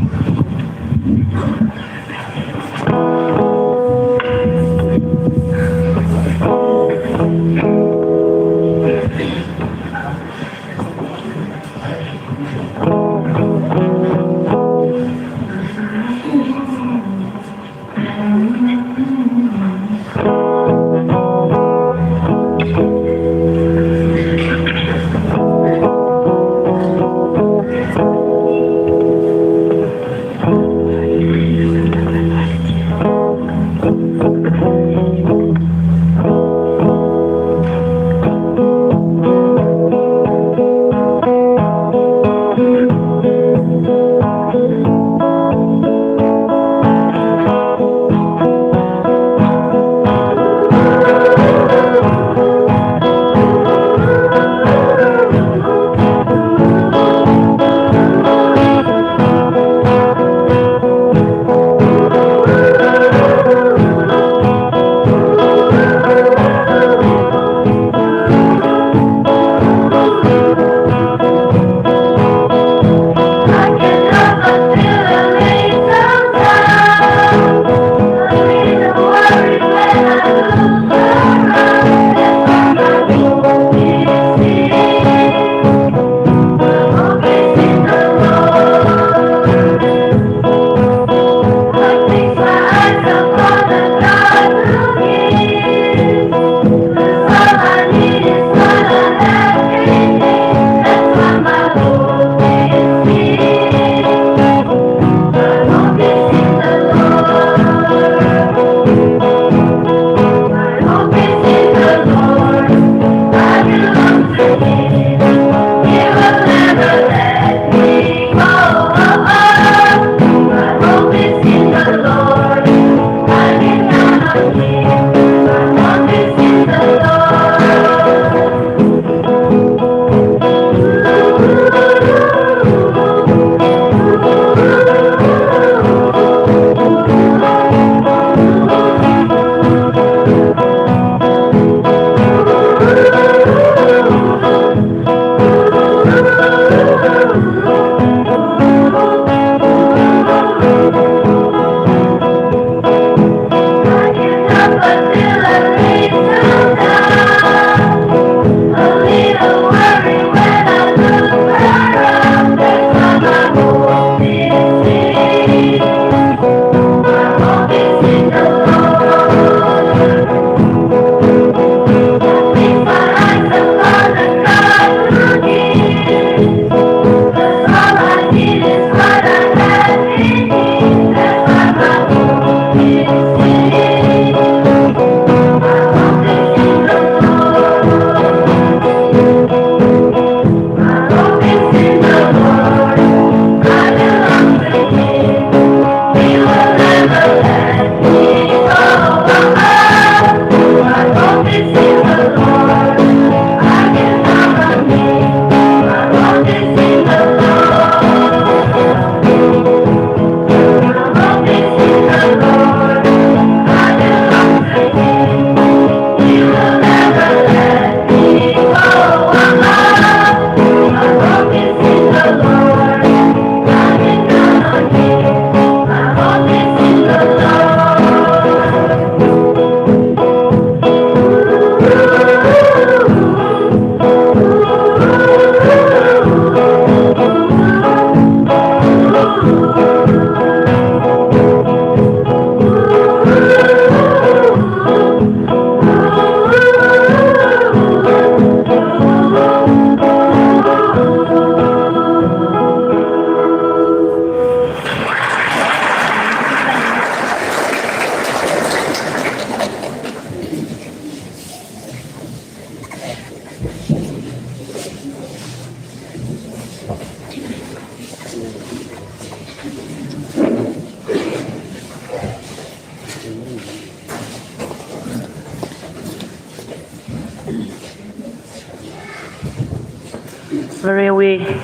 Varewui,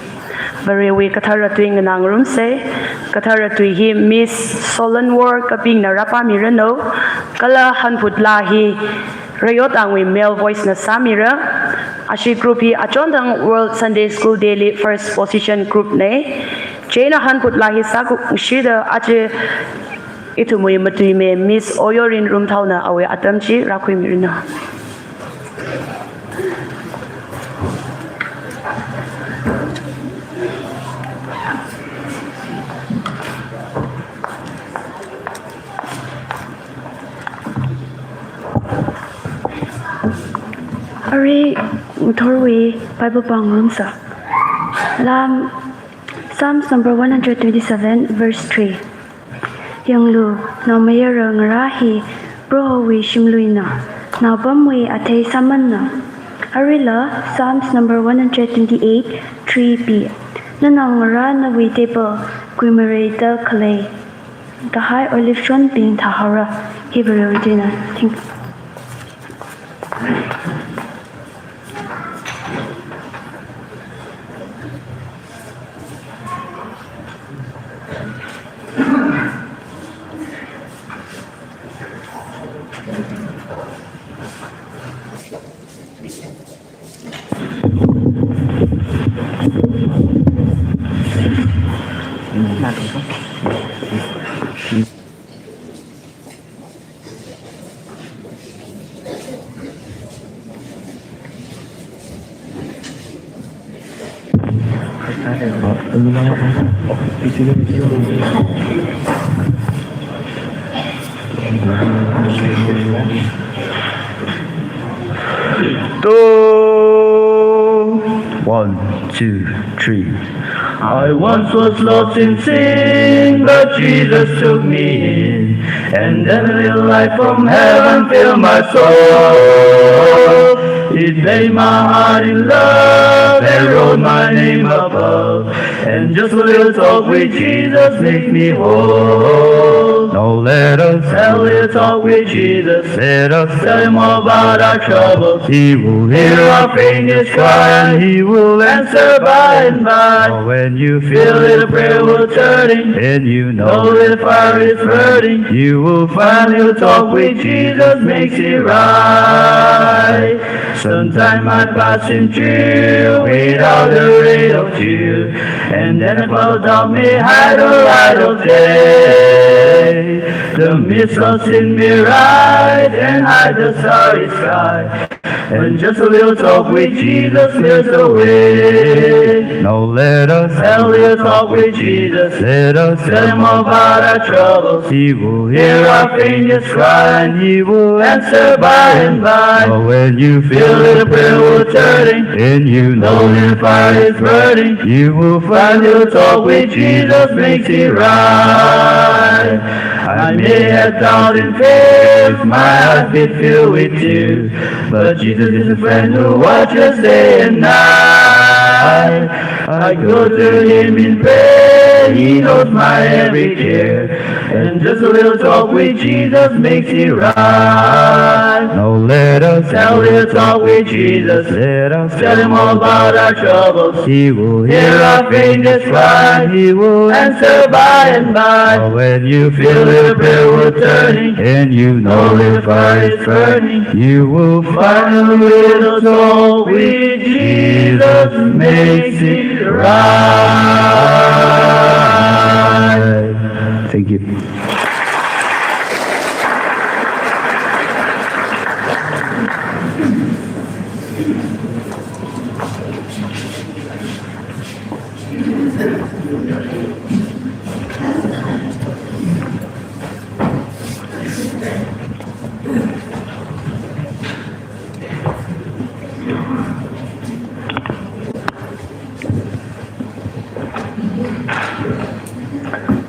Varewui kathara tui nganāngarumsa. Kathara tui hi Miss Solanwar Kapingna rāpāmiranu. Kala hanphut laa hi Rayot Angwui male voice na sāmira. Ashi group hi achonthang World Sunday School Day li first position group na. Chieina hanphut laa hi sākungshida aja ithumwui matuimi Miss Oyorin Rumthaona awui atam chi rākhuimiranu. Arui ngathorwui Bible pāngarumsa. Lam, Psalms number one hundred twenty-seven, verse three. Yanglu, naomayara ngarā hi Prohowui shimluina, naopamwui athei sāmana. Aruila, Psalms number one hundred twenty-eight, three B. Nanao ngarā nawui table kuimareida khalei, kahai olive shonbing thāhaora. Hi Varewui tuina. Thank you. Two. One, two, three. I once was lost in sin, but Jesus took me in, and then a little light from heaven filled my soul. It bathed my heart in love and wrote my name above. And just a little talk with Jesus makes me whole. Now let us have a little talk with Jesus. Let us tell him all about our troubles. He will hear our faintest cry and he will answer by and by. Now when you feel that a prayer will turning and you know that fire is burning, you will find a little talk with Jesus makes it right. Sometime I pass in through without a ray of cheer, and then a cloud of me hide the light of day. The mist of sin may rise and hide the starry sky, and just a little talk with Jesus clears the way. Now let us have a little talk with Jesus. Let us tell him about our troubles. He will hear our faintest cry and he will answer by and by. Now when you feel that a prayer will turning and you know that fire is burning, you will find a little talk with Jesus makes it right. I may have doubt and fears, my heart be filled with tears, but Jesus is a friend who watches day and night. I go to him in prayer, he knows my every care. And just a little talk with Jesus makes it right. Now let us have a little talk with Jesus. Let us tell him all about our troubles. He will hear our faintest cry. He will answer by and by. Now when you feel your prayer will turning, and you know the fire is burning, you will find a little talk with Jesus makes it right. Thank you.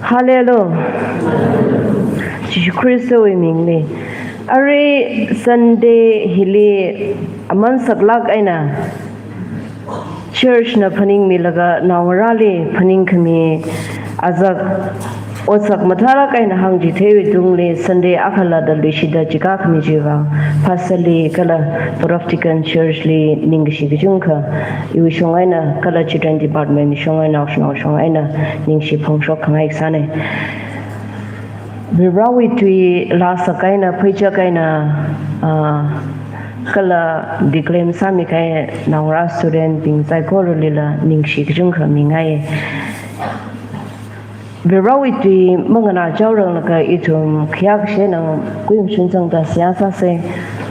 Hallelujah. Jishu Khristawui mingli. Arui Sunday hili aman saklāk eina church na phaningmilaga naongarāli phaningkhami azak Otsak mathālāk eina hāngchitheiwui tungli Sunday akhala da luishida chikākhami chiwui vang, Pastor li kala Prophet Deacon Church li ningkashi kachungkha, iwui shong eina kala Children Department shong eina, naoshinao shong eina ningshi phongshok khangai sāna. Varivarāwui tui laa sākahaina, pheichakahaina, ah, kala declaim sāmikahai naongarā student bing saikoralila ningshi kachungkha mingai. Varivarāwui tui manganā chaoranglaga ithum khayākashe nang kuimshun zangda seihā sāsa,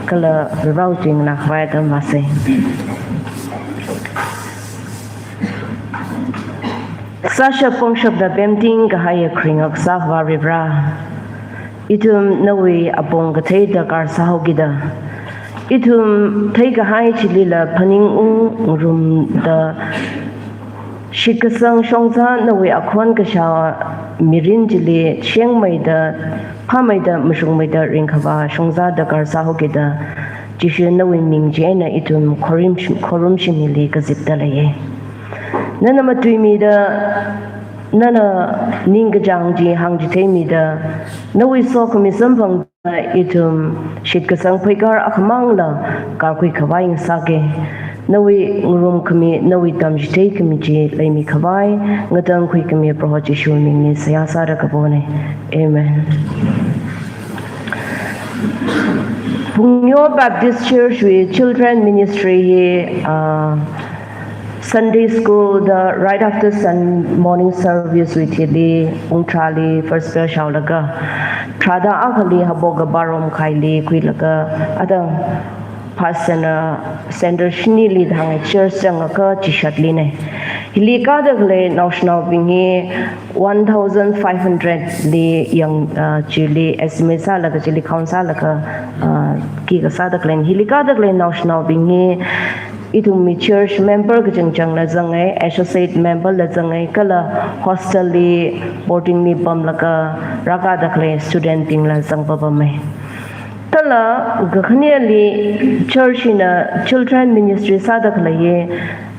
kala Varivarāwui tui nganākhavai atam vāsa. Sāshap pangshapda pemting kahaiya kharinga kasā Akhava Varivarā, ithum nawui apong kathei darkar sāhaokida, ithum theikahai chilila phaningung ngarumda, shitkasang shongzā nawui akhon kashā mirin chili shengmeida, phāmeida, mashungmeida ringkhavā shongzā darkar sāhaokida, Jishu nawui ming chi eina ithum khorumshim, khorumshimli kazipda leiya. Nana matuimida, nana ningkachāng chi hāngchitheimida, nawui sokhami samphangda ithum shitkasang pheikar akhamangla kakhui khavai ngasaka. Nawui ngarumkhami, nawui tamchitheikami chi leimikhavai ngatangkhuikhami Proho Jishu mingli seihā sāra kapona. Amen. Phungyo Baptist Church wui Children Ministry hi, ah, Sunday School da right after Sun morning service wui thili pung tharāli first bell shaolaga, tharāda akhali haophok kaparom khaili khuilaga, ada Pastor na center shinili thang church zangakha chishatlina. Hili kāda khalei naoshinaobing hi one thousand five hundred li yang, ah, chili estimate sālaga, chili count sālaga, ah, khikha sāda khalei. Hili kāda khalei naoshinaobing hi ithumwui church member kachangchangla zangai, associate member la zangai, kala hostel li boarding li pamlaga rākāda khalei student bingla zangpapamai. Kala kakhaneli church hina children ministry sāda khalei hi,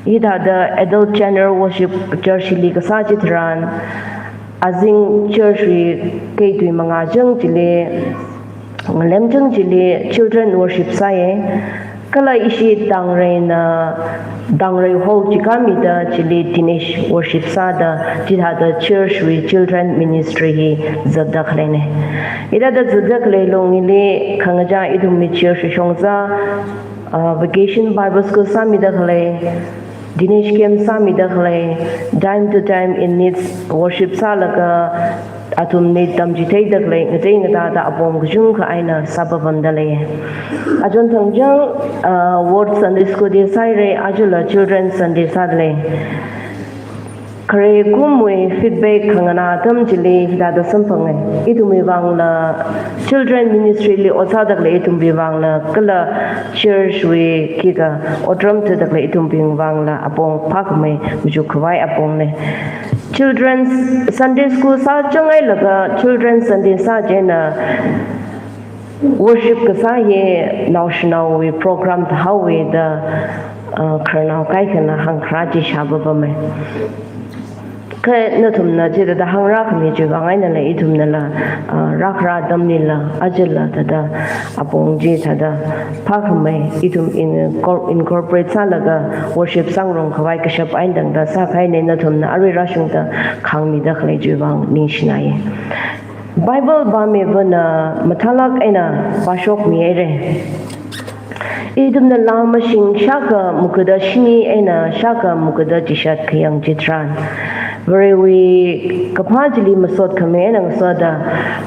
hithāda adult general worship church li kasā chitharan, azing church wui kei tui mangā chang chili, ngalem chang chili children worship sāya. Kala ishi Tangreina, Tangrei hall chikāmida chili Dinesh worship sāda, chithāda church wui children ministry hi zatda khaleina. Hithāda zatda khalei longli khangachā ithumwui church shongzā, ah, vacation Bible school sāmida khalei, Dinesh camp sāmida khalei, time to time in needs worship sālaga, athumli tamchitheida khalei, ngatei ngatāda apong kachungkha eina sāpapamda lei. Achon thangchang, ah, Ward Sunday School day sāhaira, ajala Children Sunday sāda lei. Khare kumwui feedback khanganā atam chili hithāda samphanga. Ithumwui vangla Children Ministry li ot sāda khalei ithumwui vangla, kala church wui khikha otram thuda khalei ithumbing vangla apong phākhamei, machukkhavai apongna. Children's Sunday School sāchangailaga Children's Sunday sā chieina worship kasā hi naoshinaowui program thāhaowa da, ah, khararnao kaikhana hāngkharā chi shāpapamai. Kha nathumna chithāda hāngrākhami chiwui vang einala ithumnala, ah, rākharā atamlila, ajala thāda apong chi thāda phākhamei, ithum in-, cor-, incorporate sālaga worship sāngarumkhavai kashap eina tangda sākahaina, nathumna arui rāshungda khāngmida khalei chiwui vang ningshinaya. Bible pāmivana mathālāk eina pāshokmihaira. Ithumna Laa mashing shākha mukhada shini eina shākha mukhada chishat khayang chitharan, Varewui kaphā chili masot khami eina ngasoda,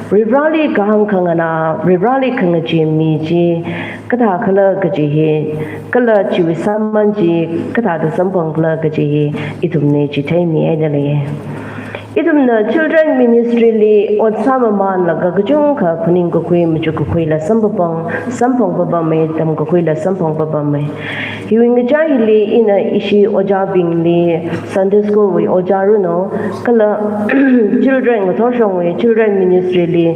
Varivarāli kahāng khanganā, Varivarāli khangachee mi chi kathākhala kaji hi, kala chiwui sāman chi kathāda samphangkhala kaji hi, ithumna chitheimihaida lei. Ithumna children ministry li ot sāmamānlaga kachungkha phaning kakhui, machuk kakhuila samphangpapam, samphangpapamai, tamkakhuila samphangpapamai. Hiwui ngachā hili ina ishi ojābingli, Sunday school wui ojā runo, kala children ngathorshongwui children ministry li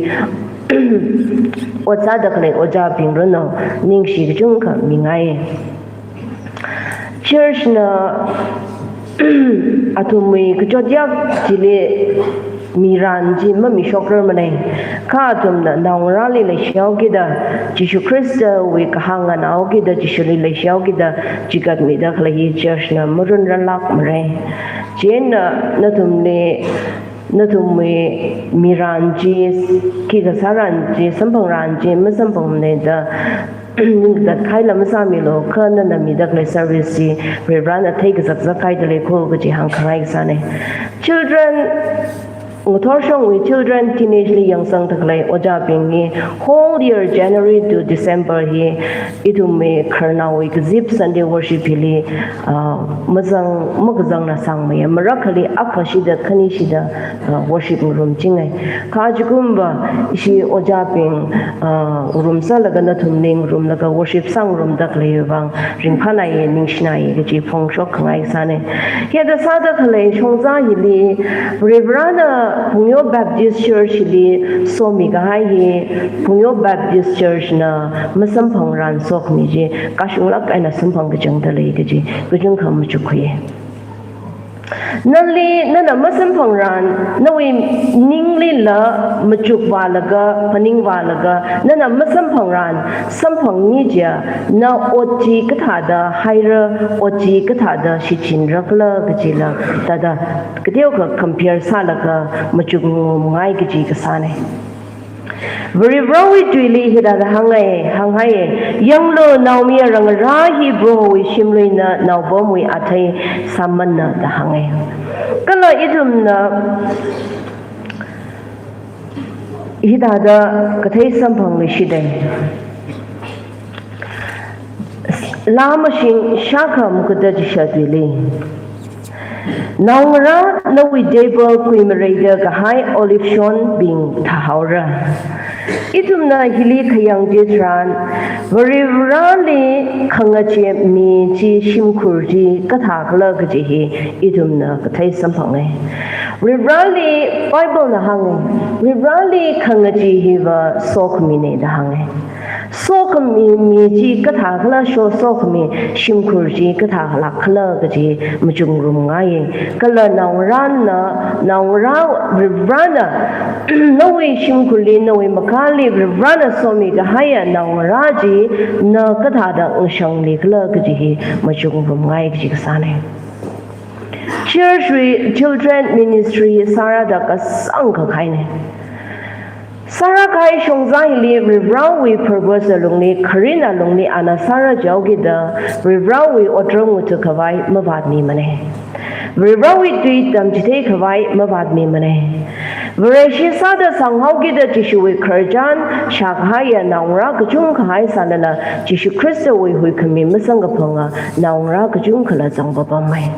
ot sāda khalei ojābing runo, ningshi kachungkha mingai. Church na athumwui kachot yak chili miran chi mamishokrarmanei. Kha athumna naongarāli leishihaokida, Jishu Khristawui kahāng nganaokida, Jishuli leishihaokida, chikatmida khalei hi church na marunranlākmarei. Chieina nathumli, nathumwui miran chi, khikha sāran chi, samphangran chi masamphangmanei da, ningkazat khaila masāmilu, kha nana mida khalei service chi Varivarana theikazak zakhaida lei kho kaji hāngkhangai kasānei. Children, ngathorshongwui children, teenage li yangsangda khalei ojābing hi whole year, January to December hi, ithumwui khararnaowui kazip Sunday worship hili, ah, mazang, makazangna sangmeiya, marakhali akhashida khanishida, ah, worship ngarumchingai. Kha achikumva ishi ojābing, ah, ngarumsālaga nathumli ngarumlaga worship sāngarumda khaleiwui vang ringphānāye, ningshināye kaji phongshok khangai kasānei. Hithāda sāda khalei shongza hili, Varivarana Phungyo Baptist Church hili somikahai hi, Phungyo Baptist Church na masamphangran sokhami chi, kashunglāk eina samphang kachangda lei kaji kachungkha machukkhuiye. Nali, nana masamphangran, nawui ninglila machukvālaga, phaningvālaga, nana masamphangran samphangmi chiya, na ot chi kathāda haira, ot chi kathāda shichinrakhala kajila, thāda kateokha compare sālaga machukngarumngai kaji kasānei. Varivarawui tuili hithāda hāngai, hānghaiye, yanglu, naomayara ngarā hi Prohowui shimluina naopamwui athei sāmana da hāngai. Kala ithumna hithāda kathei samphangluishitei. Laa mashing shākha makuda chishat tuili. Naongarā, nawui table kuimareida kahai olive shonbing thāhaora. Ithumna hili khayang chitharan, Varivarali khangachee mi chi, shimkhur chi kathākhala kaji hi ithumna kathei samphangai. Varivarali, Bible na hāngai, Varivarali khangachee hiva sokhaminei da hāngai. Sokhami mi chi kathākhala, so, sokhami shimkhur chi kathālākkhala kaji machukngarumngaiye. Kala naongarāna, naongarā, Varivarana nawui shimkhurli, nawui makāli Varivarana somikahaiya naongarā chi na kathāda ngashanglikhala kaji hi machukngarumngai kaji kasānei. Church wui children ministry sārada kasāngkha kahainei. Sārākahai shongza hili Varivarawui purpose alungli, kharin alungli ana sāra jihaokida, Varivarawui otram ngathākhavai mavātmimanei. Varivarawui tui tamchitheikhavai mavātmimanei. Vareshi sāda sanghaokida Jishuwui khararchan shākahaiya naongarā kachungkha haisālala, Jishu Khristawui huikhami masangkaphanga naongarā kachungkhala zangpapammei.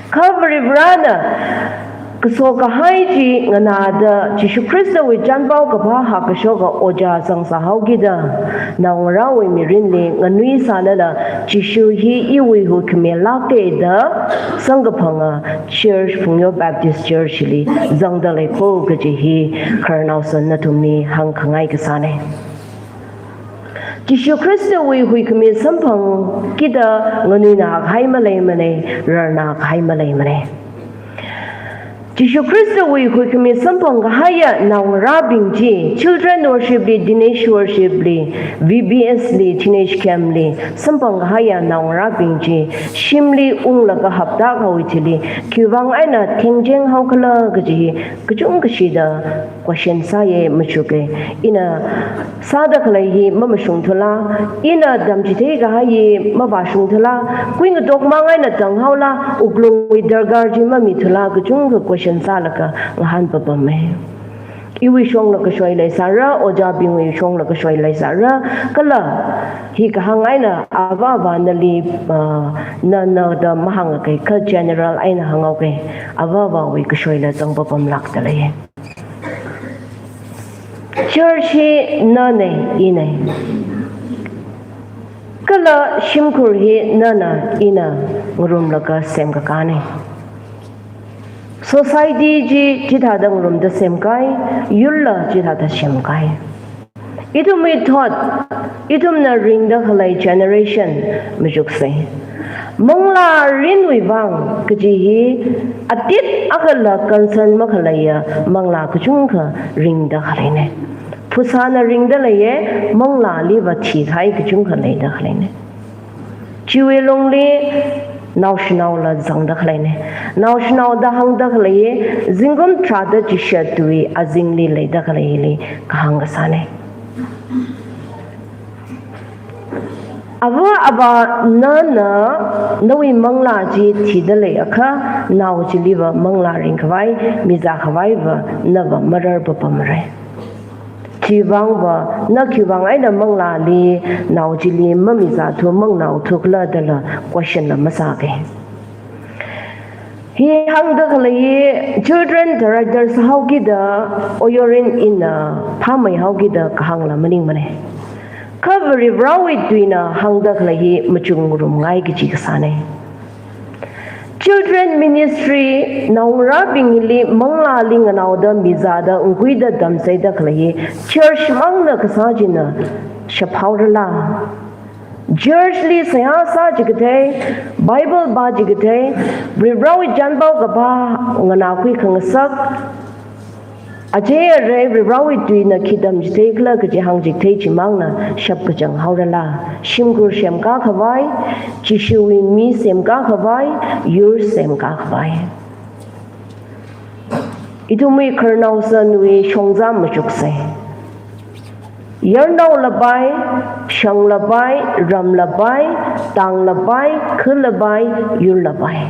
Kha Varivarana kasokahai chi nganāda Jishu Khristawui chānpao kaphā hākashoka ojā zangsāhaokida, naongarāwui mirinli nganuisālala, Jishu hi iwui huikhamilāke da sangkaphanga Church, Phungyo Baptist Church li zangda lei kho kaji hi khararnaosan nathumli hāngkhangai kasānei. Jishu Khristawui huikhami samphangkida nganuina hakhai maleimanei, rarna hakhai maleimanei. Jishu Khristawui huikhami samphangkahaiya naongarābing chi, children worship li, teenage worship li, V B S li, teenage camp li samphangkahaiya naongarābing chi, shimli unglaga haptākhaowui thili, khiwuivang eina thengchenghaokhala kaji hi kachungkha shida question sāye, machuke. Ina sāda khalei hi mamashungthula, ina tamchitheikahai hi mavāshungthula, kuingatok mang eina tanghaola, wuklungwui darkar chi mamithula, kachungkha question sālaga ngahānpapammei. Iwui shongla kashoi leisāra, ojābingwui shongla kashoi leisāra, kala hi kahāng eina avā avā nali, ah, na, na da mahāngakei, kha general eina hānghaokei, avā avāwui kashoila zangpapamlākda lei. Church hi nanei, inei. Kala shimkhur hi nana, ina ngarumlaga semkakānei. Society chi chithāda ngarumda semkai, yurla chithāda semkai. Ithumwui thot, ithumna ringda khalei generation machuksei. Manglā mirinwui vang kaji hi atit akhala concern makhaleiya manglā kachungkha ringda khaleina. Phasāna ringda leiya, manglāliva thikahai kachungkha leida khaleina. Chiwui lungli naoshinaola zangda khaleina. Naoshinaoda hāngda khaleiya, zingkum tharāda chishat tuiwui azingli leida khaleili kahāng kasāna. Ava avā, nana nawui manglā chi thida leiakha, nao chiliva manglā ringkhavai, mizākhavaiva nava marar papamra. Chiwuivangva na khiwuivang eina manglāli, nao chili mamizāthu, mangnaothu khala dala question la masāka. Hi hāngda khalei hi children director sāhaokida, oyorin ina phāmeihaokida kahāngla maningmana. Kha Varivarāwui tuina hāngda khalei hi machukngarumngai kaji kasāna. Children ministry naongarābingli manglāli nganaoda mizāda nguida tamchitheida khalei hi church mangna kasā china shaphaorala. Church li seihā sā chikathei, Bible pā chikathei, Varivarāwui chānpao kaphā nganākhui khangasak, achei arei Varivarāwui tuina khi tamchithei khala kaji hāngchithei chimangna shapkachang haorala. Shimkhur semkakhavai, Jishuwui mi semkakhavai, yur semkakhavai. Ithumwui khararnaosanwui shongza machuksa. Yarnaola pai, shangla pai, ramla pai, tangla pai, khula pai, yurla pai.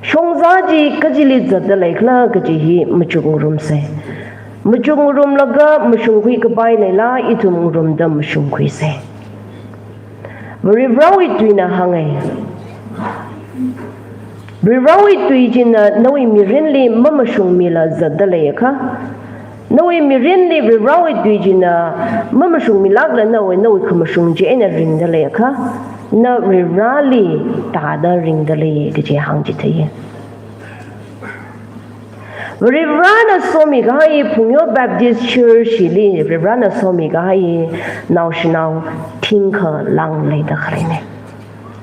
Shongza chi kachili zatda leikhala kaji hi machukngarumsa. Machukngarumlaga mashungkhui kapai leila, ithum ngarumda mashungkhuisa. Varivarāwui tuina hānga. Varivarāwui tui china nawui mirinli mamashungmila zatda leiakha, nawui mirinli Varivarāwui tui china mamashungmilākla nawui, nawui khamashung chi eina ringda leiakha, na Varivarāli tāda ringda lei kaji hāngchitheiya. Varivarāna somikahai Phungyo Baptist Church hili, Varivarāna somikahai naoshinao thingkha lāng leida khaleina.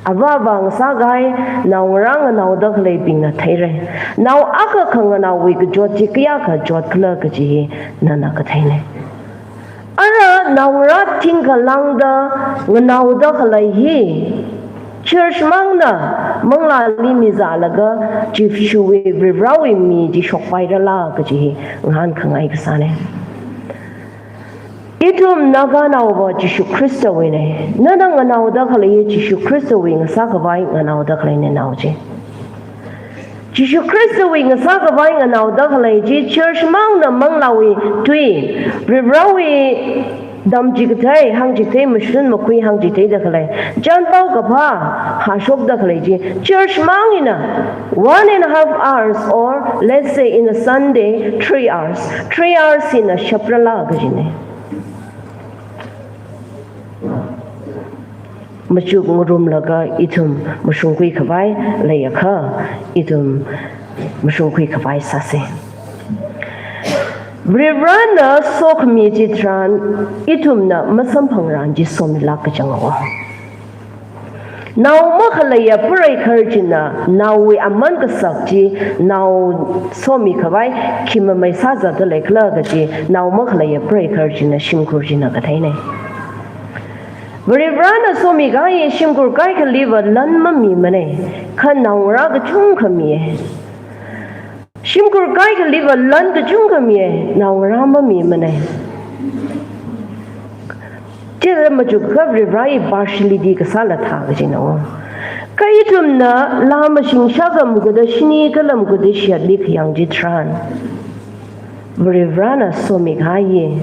Avā avā ngasākahai naongarā nganaoda khaleibingna theira. Nao akha khanganaowui kachot chi kayākha chot khala kaji nana katheina. Ara naongarā thingkha lāngda nganaoda khalei hi church mangna manglāli mizālaga Jishuwui Varivarāwui mi chi shokpairala kaji hi ngahānkhangai kasāna. Ithum Naganaova Jishu Khristawuina. Nana nganaoda khalei hi Jishu Khristawui ngasākhavai nganaoda khaleina nao chi. Jishu Khristawui ngasākhavai nganaoda khalei chi church mangna manglāwui tui, Varivarāwui tamchikathei, hāngchithei, mashun makhui hāngchitheida khalei, chānpao kaphā hāshokda khalei chi church mang eina one and a half hours, or let's say in a Sunday, three hours, three hours eina shaprala kajina. Machukngarumlaga ithum mashungkhuikhavai leiakha, ithum mashungkhuikhavai sāsa. Varivarāna sokhami chitharan ithumna masamphangrang chi somilāk kachang haowa. Nao makhaleiya pareikhar china naowui aman kasak chi nao somikhavai khi mamei sāzatda leikhala kaji nao makhaleiya pareikhar china shimkhur china katheina. Varivarāna somikahai shimkhur kaikhaliva lan mamimana, kha naongarā kachungkha miya. Shimkhur kaikhaliva lan kachungkha miya, naongarā mamimana. Chila machukakha Varivarāwui partiality kasāla thā kajina. Kha ithumna laa mashing shākha makuda shini kala makuda shatli khayang chitharan, Varivarāna somikahai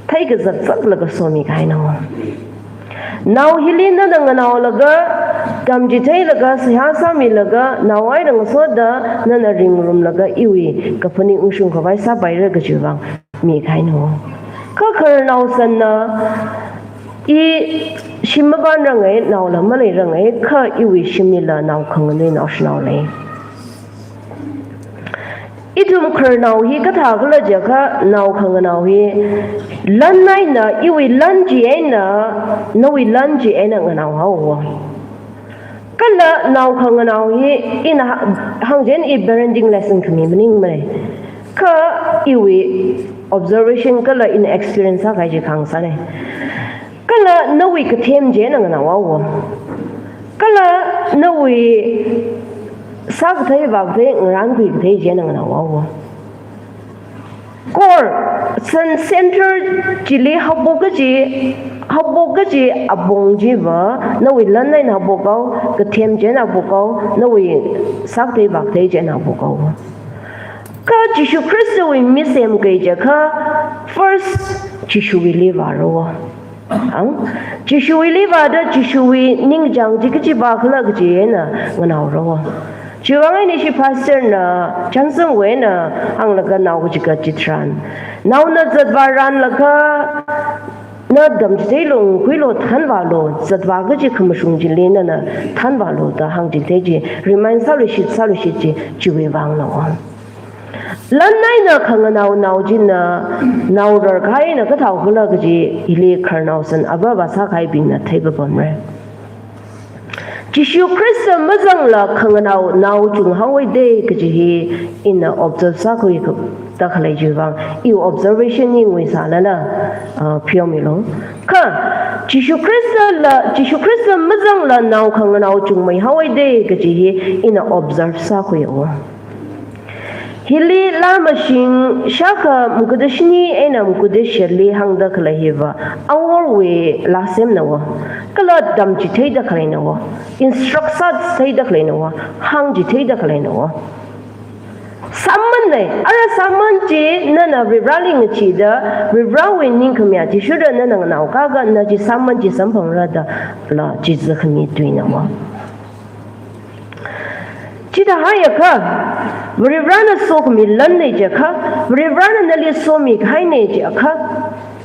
theikazak zaklaga somikahaina. Nao hili nana nganaolaga, tamchitheilaga, seihā sāmilaga, nao eina ngasoda nana ringrumlaga iwui kaphaning ungshungkhavai sāpaira kajiwui vang mikahaina. Kha khararnaosanna, i shim mapānrangai, naola maleirangai, kha iwui shimlila nao khanganui naoshinao lei. Ithum khararnao hi kathākhala jiakha, nao khanganao hi lan eina, iwui lan chi eina, nawui lan chi eina nganao haowa. Kala nao khanganao hi ina ha-, hāngchieina i parenting lesson khami maningmana. Kha iwui observation kala ina experience sākahai chi khāngsāna. Kala nawui kathem chieina nganao haowa. Kala nawui sākathei vākathei, ngarānkhui kathei chieina nganao haowa. Core, san center chili haophok kaji, haophok kaji apong chiva, nawui lan eina haophok haowa, kathem chieina haophok haowa, nawui sākathei vākathei chieina haophok haowa. Kha Jishu Khristawui mi semkahai jiakha, first Jishuwuili vāra haowa. Ang, Jishuwuili vāda Jishuwui ningchāng chi kachi vākhala kaji eina nganao haowa. Chiwui vang eina ishi pastor na Johnson wui eina hānglaga nao kachikathā chitharan, naona zatvā ranlaga, na tamchitheilu, ngakhuilu, thanvālu, zatvā kaji khamashung chili nana thanvālu da hāngchithei chi, remind sāluishit, sāluishit chi, chiwui vangna haowa. Lan eina khanganao nao china, nao rarkahai eina kathākhala kaji, hili khararnao san avā avā sākahaibingna theipapamra. Jishu Khrista mazangla khanganao nao chunghaowa da kaji hi ina observe sākhuida khalei chiwui vang, iwui observation hi nguisālala, ah, pheomilu. Kha, Jishu Khristala, Jishu Khrista mazangla nao khanganao chungmeihaowa da kaji hi ina observe sākhuiya haowa. Hili Laa Mashing shākha makuda shini eina makuda shetli hāngda khalei hiva, aworwui lāsemna haowa, kala tamchitheida khaleina haowa, instruct sāchitheida khaleina haowa, hāngchitheida khaleina haowa. Sāmana, ara sāman chi nana Varivarali ngacheeda, Varivarawui ningkhami chi shurda nana nganaokha akha na chi sāman chi samphangra da, la chi zākhami tuina haowa. Chithāhaiakha, Varivarana sokhami lanna jiakha, Varivarana nali somikahaina jiakha,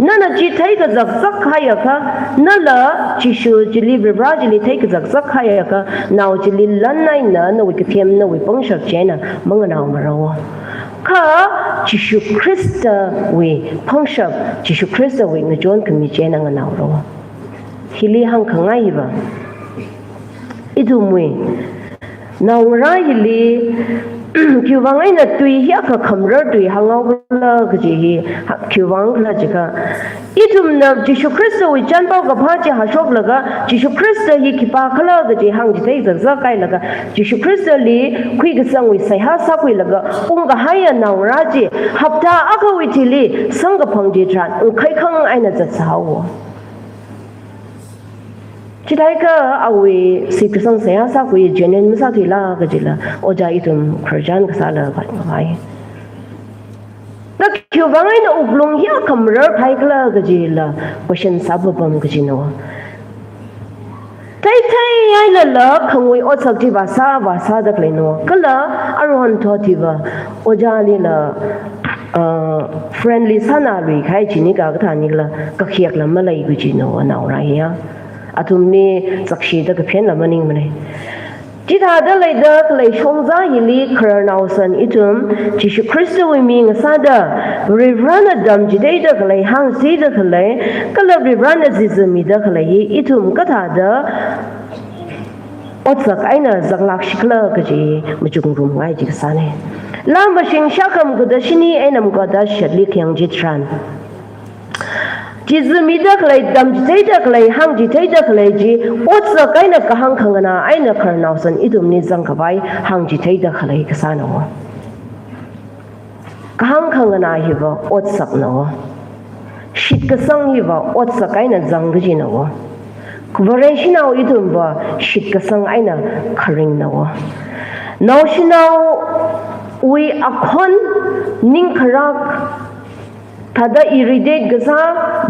nana chi theikazakzakhaiakha, nala Jishu chili, Varivara chili theikazakzakhaiakha, nao chili lan eina nawui kathem, nawui pangshap chieina manganaomara haowa. Kha Jishu Khristawui pangshap, Jishu Khristawui ngachonkhami chieina nganaora haowa. Hili hāngkhangai hiva, ithumwui naongarā hili, khiwui vang eina tui hi akha khamarar tui hānghaokhala kaji hi, ha, khiwui vangkhala jiakha, ithumna Jishu Khristawui chānpao kaphā chi hāshoklaga, Jishu Khrista hi khipākhala kaji hāngchitheikazak hailaga, Jishu Khristali khuikasangwui seihā sākhuilaga ungkahaiya naongarā chi, hapta akhawui thili samkaphang chitharan, ngakhaikhangai eina zatsā haowa. Chithākha awui shitkasang seihā sākhui genuine masāthuila kajila, ojā ithum Christian kasāla khavai. Kha khiwui vang eina wuklung hi akha mararkahai khala kajila, question sāpapam kajina haowa. Theithei hailala khangui otsak chi vāsā, vāsāda khaleina haowa. Kala aruihon thot hiva, ojālila, ah, friendly sānaluikahai chini kakathānikhala, kakhiakla malei kajina haowa naongarā hiya. Athumli zakshida kaphenla maningmana. Chithāda leida khalei shongza hili khararnao san ithum, Jishu Khristawui mi ngasāda, Varivarana tamchitheida khalei, hāngchitheida khalei, kala Varivarana zizamida khalei hi ithum kathāda otsak eina zaklākshikhala kaji machukngarumngai chi kasāna. Laa Mashing shākha makuda shini eina makuda shetli khayang chitharan, zizamida khalei, tamchitheida khalei, hāngchitheida khalei chi, otsak eina kahāng khanganā eina khararnao san ithumli zangkhavai hāngchitheida khalei kasāna haowa. Kahāng khanganā hiva otsakna haowa. Shitkasang hiva otsak eina zang kajina haowa. Vareshinao ithumva shitkasang eina kharingna haowa. Naoshinaowui akhon, ningkharak, thāda irritate kasā,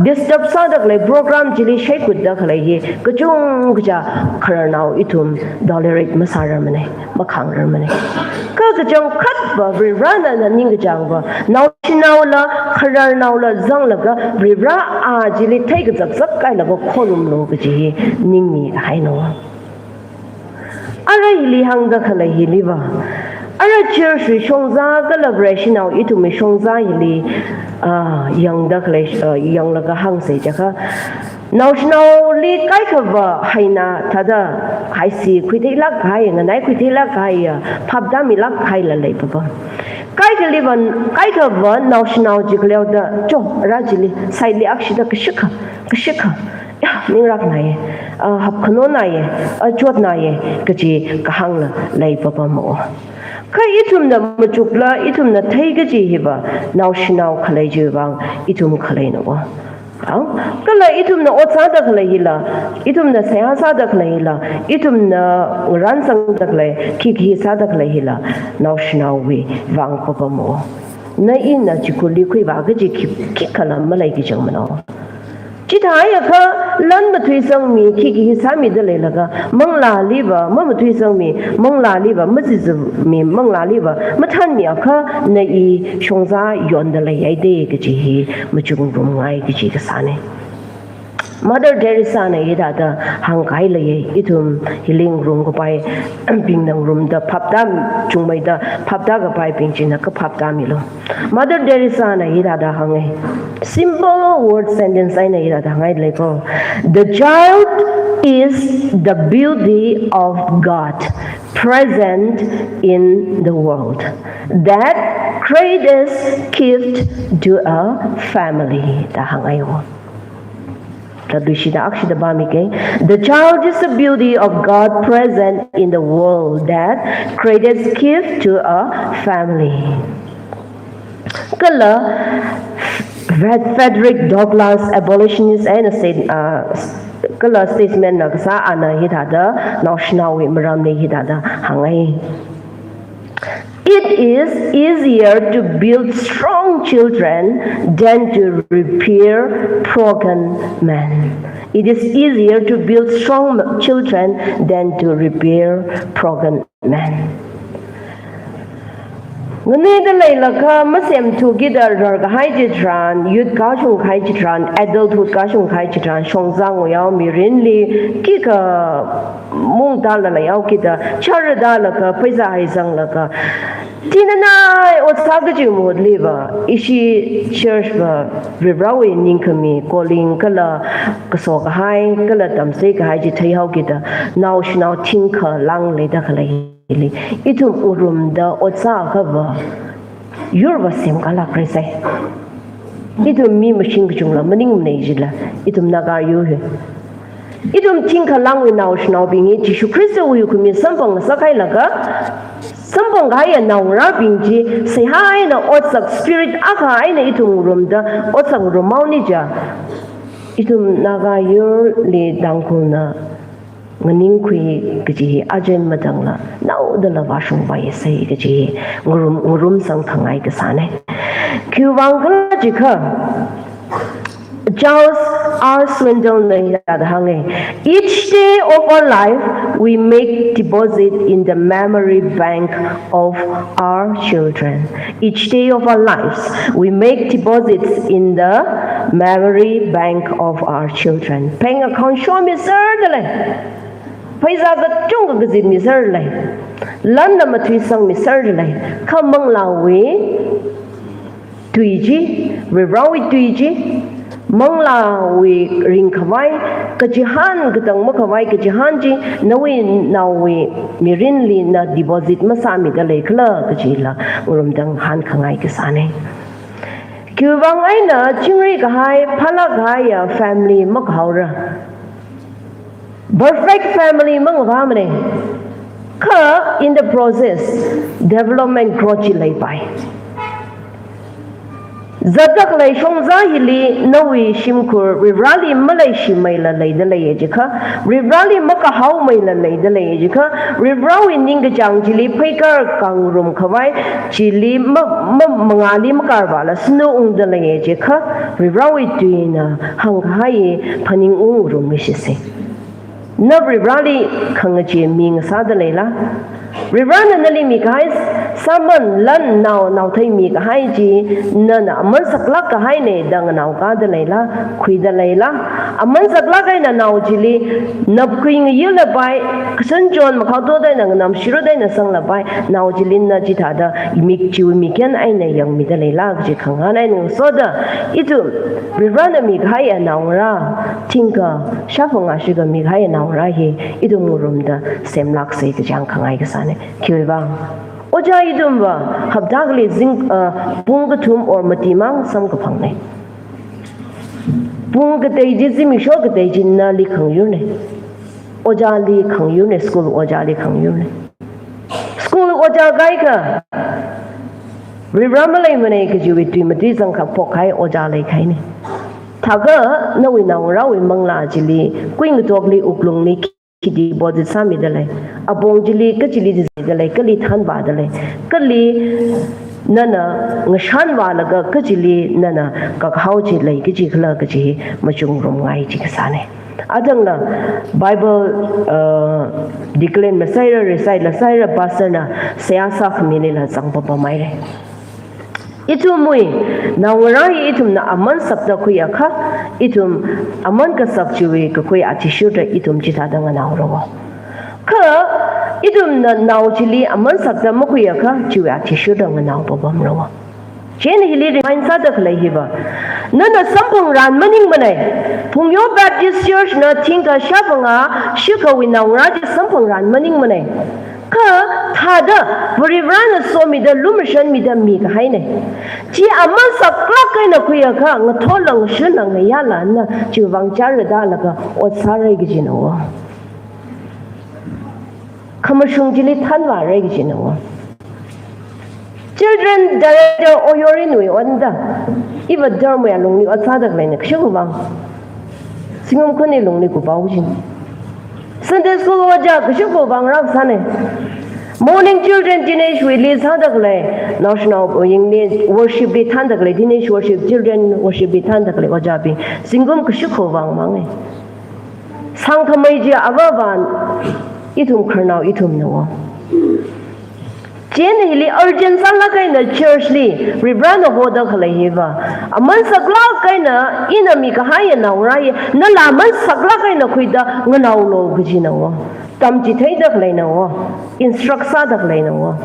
disturb sāda khalei program chili shaikhutda khalei hi, kachungkha khararnao ithum tolerate masārarmana, makhāngrarmana. Kha kachangkhatva Varivarana ningkachāngva, naoshinaola, khararnaola zanglaga, Varivara a chili theikazakzak hailaga khorumlu kaji hi ningmi kahaina haowa. Ara hili hāngda khalei hiliva, Ara church wui shongza kala Vareshinao ithumwui shongza hili, ah, yangda khalei, ah, yanglaga hāngsa jiakha, naoshinaoli kaikhava haina thāda haisi khuitheilāk kahai, nganai khuitheilāk kahai, ah, phaptāmilāk kahaila leipapam. Kaikhaliva, kaikhava naoshinao jikhaleoda, cho, ara chili, side li akshida kashikha, kashikha, ya, ningraknaiye, ah, hapkhanonaiye, ah, chotnaiye, kaji kahāngla leipapam mo. Kha ithumna machukla, ithumna theikaji hiva, naoshinao khalei chiwui vang, ithum khaleina o. Ang, kala ithumna ot sāda khalei hila, ithumna seihā sāda khalei hila, ithumna ransangda khalei, khikhi sāda khalei hila, naoshinaowui vang papam mo. Na ina chikhurli khuivā kaji khi, khikhala maleiki chang manao. Chithāhaiakha lan mathuisangmi, khikhi sāmida leilaga, manglāliva mamathuisangmi, manglāliva mazizumi, manglāliva mathānmiakha na i shongza yonda leihaide kaji hi machukngarumngai kaji kasāne. Mother Teresa na hithāda hāngkahai leiye, ithum hili ngarumkapaibingna ngarumda phaptā, chungmeida phaptākapaibing china kaphaptāmilu. Mother Teresa na hithāda hānge. Simple word sentence eina hithāda hānghai lei ko. The child is the beauty of God present in the world. That greatest gift to a family. Da hānghai o. Tadui shida akshida pāmike. The child is the beauty of God present in the world, that greatest gift to a family. Kala Fred-, Frederick Douglass, abolitionist eina state, uh, kala statesman na kasā ana hithāda naoshinaowui maramli hithāda hānghai. It is easier to build strong children than to repair broken men. It is easier to build strong children than to repair broken men. Nganuida leilakha masemthukida rarkahai chitharan, youth kashungkahai chitharan, adulthood kashungkahai chitharan, shongza nguiyao mirinli khikha mungtāla leihaokida, chara tālaga, pheisā haisanglaga, thinanai ot sā kaji mahutliva, ishi church va, Varivarāwui ningkhami, calling kala, kasokahai kala, tamseikahai chi theihaokida, naoshinao thingkha lāngleida khalei hili, ithum ngarumda ot sāakhava, yurva semkālākra sai. Ithum mi mashing kachungla maningmanei jila, ithum Naga yur hi. Ithum thingkha lāngwui naoshinaobing hi Jishu Khristawui khumi samphang ngasakhailaga, samphangkahaiya naongarābing chi seihā eina otsak spirit akha eina ithum ngarumda otsak ngarumhaoni ja. Ithum Naga yurli Tangkhulna nganingkhui kaji hi aja eina matangla naodala vāshungpai sai kaji hi ngarum, ngarumsang khangai kasāne. Khiwuivang khala jiakha, Charles R Swindoll na hithāda hānge, "Each day of our life, we make deposit in the memory bank of our children." Each day of our lives, we make deposits in the memory bank of our children. Bank account shomi serdalei. Pheisā kachungkha kazitmi serdalei. Lanna mathuisangmi serdalei. Kha manglāwui tui chi, Varivarāwui tui chi, manglāwui ringkhavai, kachihān katang makhavai kachihān chi, nawui naowui mirinli na deposit masāmida leikhala kajila ngarumda ngahānkhangai kasāne. Khiwuivang eina chingri kahai, phālāk kahaiya family makahaora. Perfect family mangavāmane. Kha in the process, development growth chi leipai. Zatda khalei shongza hili nawui shimkhur Varivarāli maleishimeila leida leiya jiakha, Varivarāli makahaomeila leida leiya jiakha, Varivarāwui ningkachāng chili pheikar khangarum khavai, chili ma, ma, mangāli makarvāla sanu ungda leiya jiakha, Varivarāwui tuina hāngkahai phaningung ngarumluishitse. Na Varivarāli khangachee mi ngasāda leila? Varivarana nali mikahai sāman lan nao naothei mikahai chi nana aman saklāk kahaina da nganaokāda leila, khuida leila, aman saklāk eina nao chili napkui ngayurlapai, kasan chon makhao toda eina nganam shirut eina sanglapai, nao chili na chithāda mik chiwui mikyan eina yangmida leila kaji khangahān eina ngasoda, ithum Varivarana mikahai naongarā, thingkha shāphangā shikha mikahai naongarā hi ithum ngarumda semlāksa kaji khangai kasāna. Khiwui vang? Ojā ithumva hapta akhali zing, ah, pung kathum or matimang samkaphangna. Pung katei chi, zimiksho katei chi nali khangayurna. Ojāli khangayurna, school ojāli khangayurna. School ojā kaikha Varivara maleimana kajiwui tui matui zangkha phokkahai ojā leikahaina. Thākha nawui naongarāwui manglā chili, kuingatokli wuklungli khi deposit sāmida lei, apong chili kachili chida lei, kali thanvāda lei, kali nana ngashanvālaga kachili nana kakhao chi lei kaji khala kaji machungrumngai chi kasāna. Athangla Bible, uh, declaim la sāhaira, recite la sāhaira, pastor na seihā sākhamilila zangpapamhaira. Ithumwui naongarā hi ithumna aman sakda khuiakha, ithum aman kasak chiwui kakhui athishurda ithum chithāda nganaora. Kha ithumna nao chili aman sakda makhuiakha, chiwui athishurda nganaopapamra. Chieina hili remind sāda khalei hiva, nana samphangran maningmana. Phungyo Baptist Church na thingkha shāphangā shikhawui naongarā chi samphangran maningmana. Kha thāda Varivarana somida lumashanmida mikahaina. Chi aman saklāk eina khuiakha, ngathorla ngashunla ngayāla na chiwui vang chara dalaga ot sāra kajina. Khamashung chili thanvāra kajina. Children director oyorinwui ot da, iva dharmawui alungli ot sāda khaleina, kashok vang. Zingkum khani lungli kupao jin. Sunday school ojā kashok vang rāsāna. Morning children, teenage wuili sāda khalei, naoshinao yingli worship li thānda khalei, teenage worship, children worship li thānda khalei ojābing zingkum kashok vang manga. Sangkhamei chi avāvana, ithum khararnao ithumna. Chieina hili urgent sālāk eina church li Varivarana hoda khalei hiva, aman saklāk eina ina mikahai naongarā hi nala aman saklāk eina khuida nganaolu kajina. Tamchitheida khaleina, instruct sāda khaleina.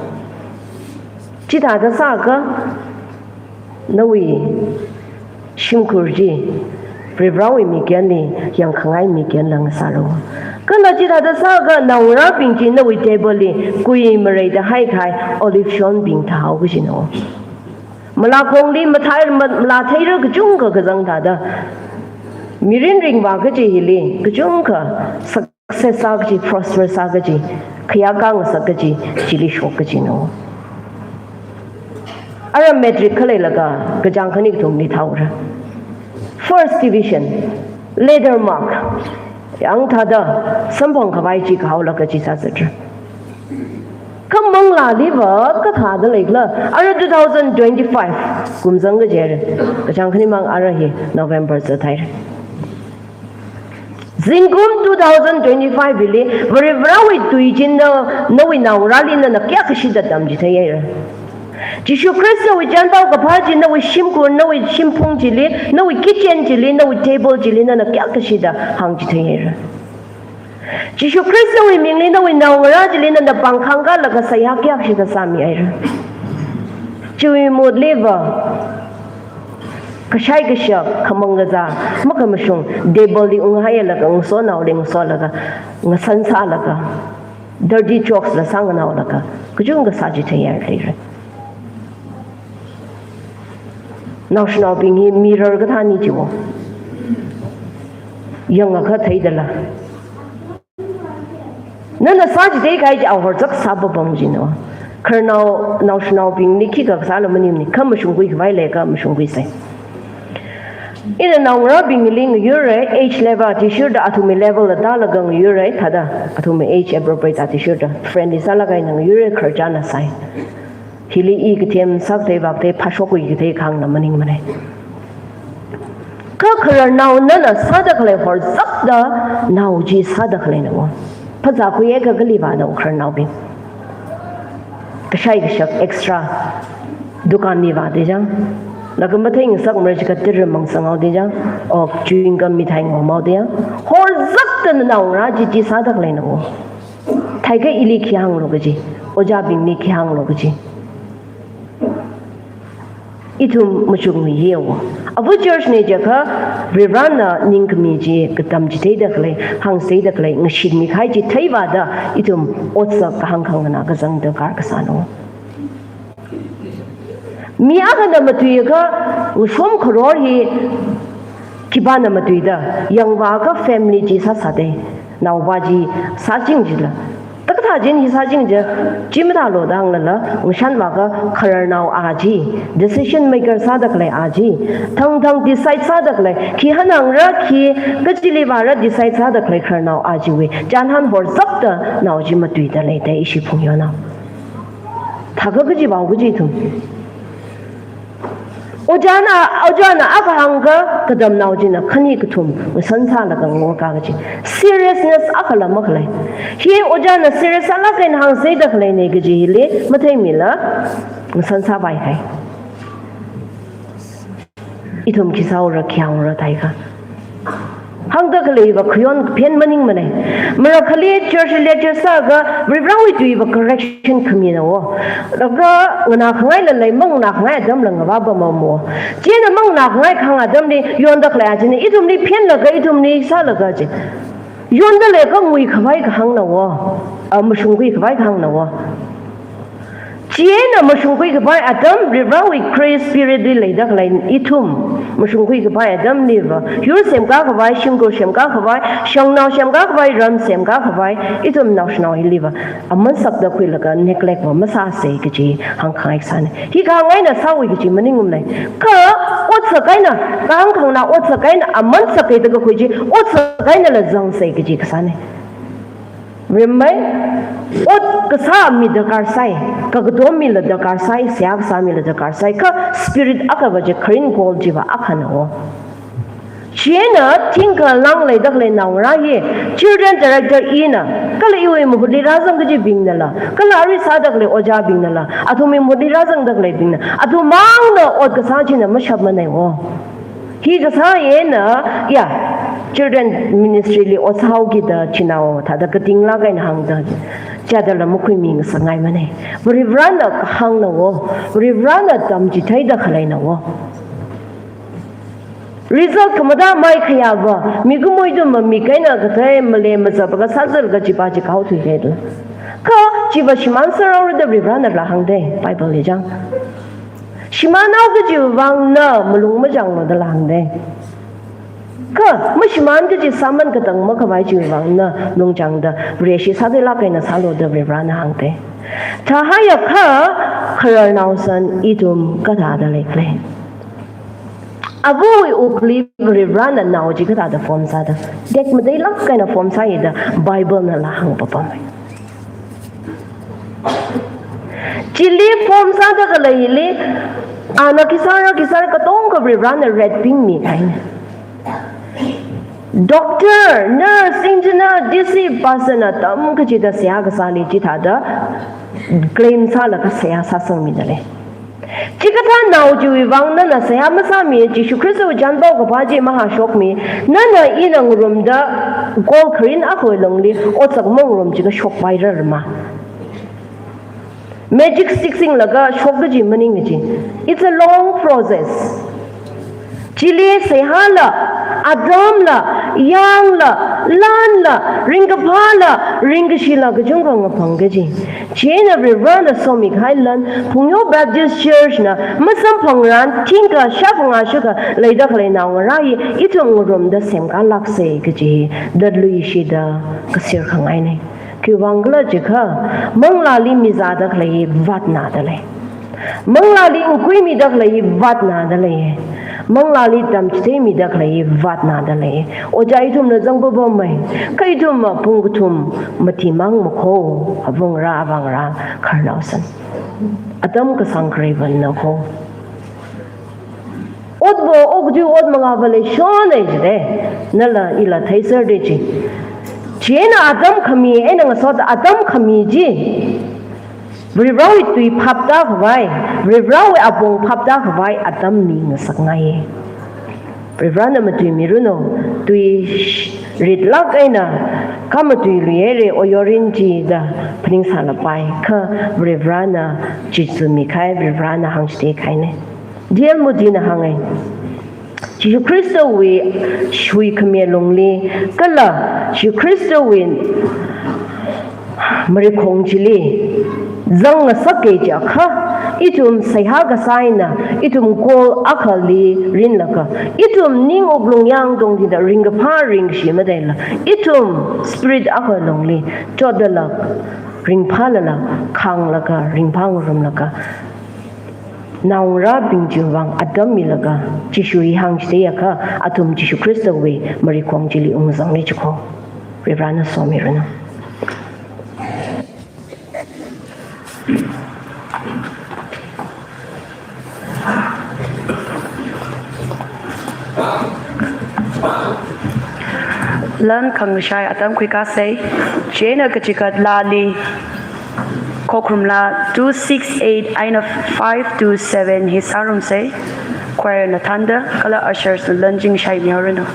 Chithāda sākha nawui shimkhur chi Varivarawui mikyanli yangkhangai mikyanla ngasāra. Kala chithāda sākha naongarābing chi nawui table li kui mareida haikahai olive shonbing thāhao kajina. Malakhongli mathai, ma-, malatheira kachungkha kazang thāda, mirin ringvā kaji hili kachungkha sak- success sā kaji, prosper sā kaji, khayākā ngasak kaji, chili shok kajina. Ara matric khaleilaga kachāng khani kathumli thāhaora. First division, letter mark, yang thāda samphang khavai chi kahaolaga chi sāzatra. Kha manglāliva kathāda leikhala, ara two thousand twenty-five kum zang kaji haira, kachāng khanimang ara hi November zathaira. Zingkum two thousand twenty-five hili Varivarawui tui chi na, nawui naongarāli nana kayākha shida tamchitheihaira. Jishu Khristawui chānpao kaphā chi nawui shimkhur, nawui shimphung chili, nawui kitchen chili, nawui table chili nana kayākha shida hāngchitheihaira. Jishu Khristawui mingli nawui naongarā chili nana pāngkhāngkālaga seihā kayākha shida sāmihaira. Chiwui mahutliva kashai kashak, khamang kazā, makhamashung, table li unghailaga, ngasonaoli ngasolaga, ngasan sālaga, dirty jokes la sānganaolaga, kachungkha sāchitheihaira. Naoshinaobing hi mirror kathāna chiwo. Yangakha theidala. Nana sāchitheikahai chi horzak sāpapam jina. Khararnao, naoshinaobingli khikha kasāla maningmana, kha mashungkhui khavai leiakha mashungkhuisa. Ina naongarābingli ngayurra, age level athishurda, athumwui level la tālaga ngayurra, thāda, athumwui age appropriate athishurda, friendly sālaga ina ngayurra, khararchan na sai. Hili i kathem sākathei vākathei phāshok kaji kathei khangna maningmana. Kha khararnao nana sāda khalei horzakda nao chi sāda khaleina. Phazā khuiakha kali vāna khararnaobing. kashai kashak extra dukan li vāda chang. Laga matheingasakmara jiakha tara mangsanghaoda chang. O chewing gum mithai ngomhaoda chang. Horzakta naongarā chi chi sāda khaleina o. Theiakha ili khi hānglu kaji, ojābingli khi hānglu kaji. Ithum machukmi yeo. Abu church na jiakha, Varivarana ningkhami chi katam chitheida khalei, hāngchitheida khalei, ngashitmi kahai chi theivāda, ithum otsak kahāng khanganā kazang darkar kasāna o. Mi akhana matuiakha, ngashom kharor hi khipāna matuida, yangvāakha family chi sāsāda, naopā chi sāching chila. Takathā china hi sāching chi, chi mathālu da hānglala, ngashanvāakha khararnao a chi, decision maker sāda khalei a chi, thangthang decide sāda khalei, khi hāngnāra, khi kachili vāra decide sāda khalei khararnao a chiwui chānhān horzakta nao chi matuida leida ishi phungyonao. Thākha kaji vao kaji ithum. Ojāna, ojāna akha hāngakha, katamnao china khani kathum ngasan sālaga ngokā kaji. Seriousness akhala makhalei. Hi ojāna serious sālāk eina hāngchitheida khaleina kaji hili matheimila, ngasan sāpai hai. Ithum khi sāura, khi hāngra theiakha. Hāngda khaleiva khayon phen maningmana. Marakhali church lecture sāakha, Varivarawui tuiva correction khamina o. Laga nganākhangaila lei, manganākhangai atamla ngavāpamma o. Chieina manganākhangai kahāng atamli yonda khalei a china, ithumli phenlaga, ithumli sālaga chi. Yonda leiakha nguikhavai kahāngna o. A, mashungkhui khavai kahāngna o. Chieina mashungkhui khavai atam, Varivarawui Holy Spirit li leida khalei ithum, mashungkhui khavai atamliva, yur semkā khavai, shimkhur semkā khavai, shangnao semkā khavai, ram semkā khavai, ithum naoshinao hiliva, aman sakda khuilaga neglect va masāsa kaji hāngkhangai kasāna. Hi kahāng eina sāui kaji maningmana. Kha otsak eina, kahāng khanganā otsak eina, aman sakda kakhui chi, otsak einala zangsa kaji kasāna. Rimmei, ot kasā mi darkar sai, kakatom mila darkar sai, seihā kasā mila darkar sai, kha spirit akhava chi kharing kol chiva akhana o. Chieina thingkha lāngleida khalei naongarā hi, children director ina, kala iwui mahutli rāzang kajibingnala, kala arui sāda khalei ojābingnala, athumwui mahutli rāzangda khaleibingna, athum mangna ot kasā china mashapmana o. Hi kasā eina, ya, children ministry li ot sāhaokida chinao thāda katinglāk eina hāngda, chithāda lam makhuimi ngasakngaimana. Varivarana kahāngna o, Varivarana tamchitheida khaleina o. Result khamathā mai khayāva, mikumo ithumva mik eina kathei male mazapa kasā zalga chipa chi kahaothui kahaila. Kha chiva shimān sāraora da Varivarana laa hāngda, Bible li chang. Shimānhao kajiwui vang na malung machanglu da laa hāngda. Kha, mashimān kaji sāman katang makhavai chiwui vang na malung changda, Vareshi sātheilāk eina sālu da Varivarana hāngda. Thāhaiakha, khararnao san ithum kathāda leikhala. Avawui wukli Varivarana nao chi kathāda form sāda. Tekmateilāk eina form sāi da Bible na laa hāngpapamma. Chili form sāda khaleili, ana khi sāra, khi sāra katonga Varivarana ret pingmi kahaina. Doctor, nurse, engineer, D C, pastor na atam kachida seihā kasāli chithāda claim sālaga seihā sāsangmida lei. Chikathā nao chiwui vang nana seihā masāmi, Jishu Khristawui chānpao kaphā chi mahāshokmi, nana ina ngarumda kol kharing akhawui lungli otsak mangarum chi kashokpairarma. Magic stick singlaga shok kaji maningna chi. It's a long process. Chili seihāla, atamla, yangla, lanla, ringkaphāla, ringkashila kachungkha ngaphang kaji. Chieina Varivarana somikahai lan, Phungyo Baptist Church na masamphangran thingkha shāphangā shākha leida khalei naongarā hi ithum ngarumda semkālāksa kaji, da luishida kaser khangaina. Khiwui vang khala jiakha, manglāli mizāda khalei vātnada lei. Manglāli ngakuimida khalei vātnada lei. Manglāli tamchitheimida khalei vātnada lei. Ojā ithumna zangpapammei. Kha ithumva pung kathum mathimang makho, avungra, avangra, khararnao san. Atam kasāng kharei vānna kho. Otva, okathui ot mangāva leishona jide. Nala ila theiserda chi. Chieina atam khami, eina ngasot atam khami chi. Varivarāwui tui phaptākhavai, Varivarāwui apong phaptākhavai atam mingasakngai. Varivarāna matuimiranu, tui sh-, ritlāk eina khamatui luihaira oyorin chida phaningsālapai, kha Varivarāna chichumikahai, Varivarāna hāngchithei kahaina. D L Moody na hānga, Jishu Khristawui shuikhami lungli, kala Jishu Khristawui marikhong chili zangngasaka jiakha, ithum seihā kasā eina, ithum kol akhali rinlaga, ithum ning wuklung yangtong chida ringkaphā ringkashi mataila, ithum spirit akha lungli chotdala, ringphālala, khānglaga, ringphāngarumlaga, naongarābing chiwui vang atam milaga, Jishu hi hāngchitheiakha, athum Jishu Khristawui marikhong chili ungzanglu jiko. Varivarāna somiranu. Lan khangashai atam khuikāsa, chieina kachikat laali, Khokharum laa two six eight eina five two seven hi sārumsa, choir na thānda, kala ushers na lan chingshai mihaoranu.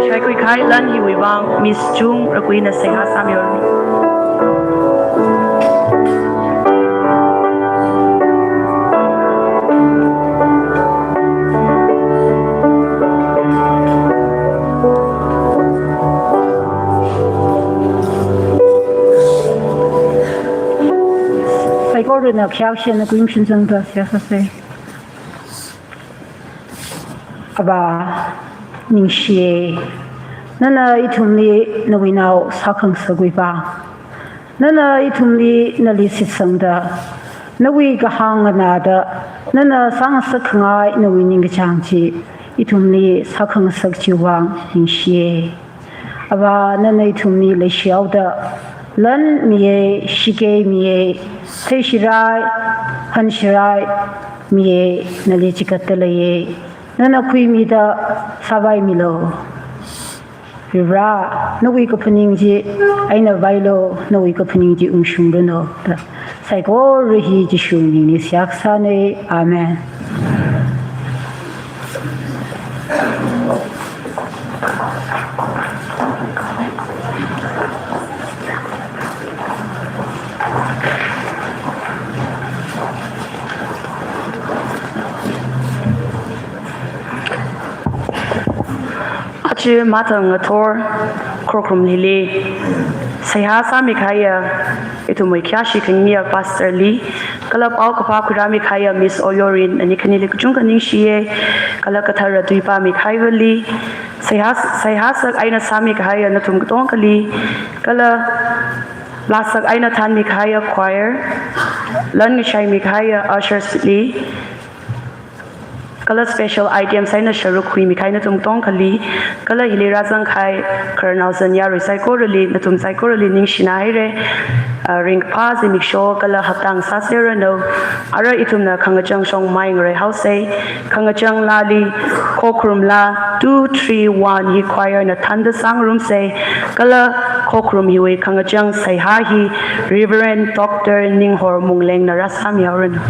Shaikhui kahai lan hiwui vang Miss Chung Rakuina seihā sāmilu. Saikorana khayāshina kuimashi changda seihā sāsa. Avā, ningshiya. Nana ithumli nawui nao sākhangasakwui vang, nana ithumli nali shitsangda, nawui kahāng nganāda, nana sāngasak khangai nawui ningkachāng chi ithumli sākhangasak chiwui vang ningshiya. Avā, nana ithumli leishihaoda, lan miya, shikei miya, theishirai, phanshirai miya, nali chigatda leiya. Nana khuimida sāvaimilu. Varivara, nawui kaphaning chi eina vālu, nawui kaphaning chi ungshungranu da. Saikora hi Jishu mingli seihā kasāna. Amen. Aja mathang ngathor khorokharum hili seihā sāmikahaiya ithumwui khayāshi khani ya pastor li, kala paokaphā khuirāmikahaiya Miss Oyorin, ani khanili kachungkha ningshiya, kala kathara tui pāmikahaivali, seihā, seihā sak eina sāmikahaiya nathum katongali, kala laa sak eina thānmikahaiya choir, lan ngachaimikahaiya ushers li, kala special items eina sharuk khuimikahai nathum katongali, kala hili rāzangkahai khararnao zanyarui saikorali, nathum saikorali ningshina haira. Ah, ringkaphā zimiksho kala hapta ngasāserranu. Ara ithumna khangachang shongmai ngaraihaosa. Khangachang laali, khokharum laa two three one hi choir na thānda sāngarumsa. Kala khokharum hiwui khangachang seihā hi Reverend Doctor Ninghor Munglengna rāsāmihaoranu.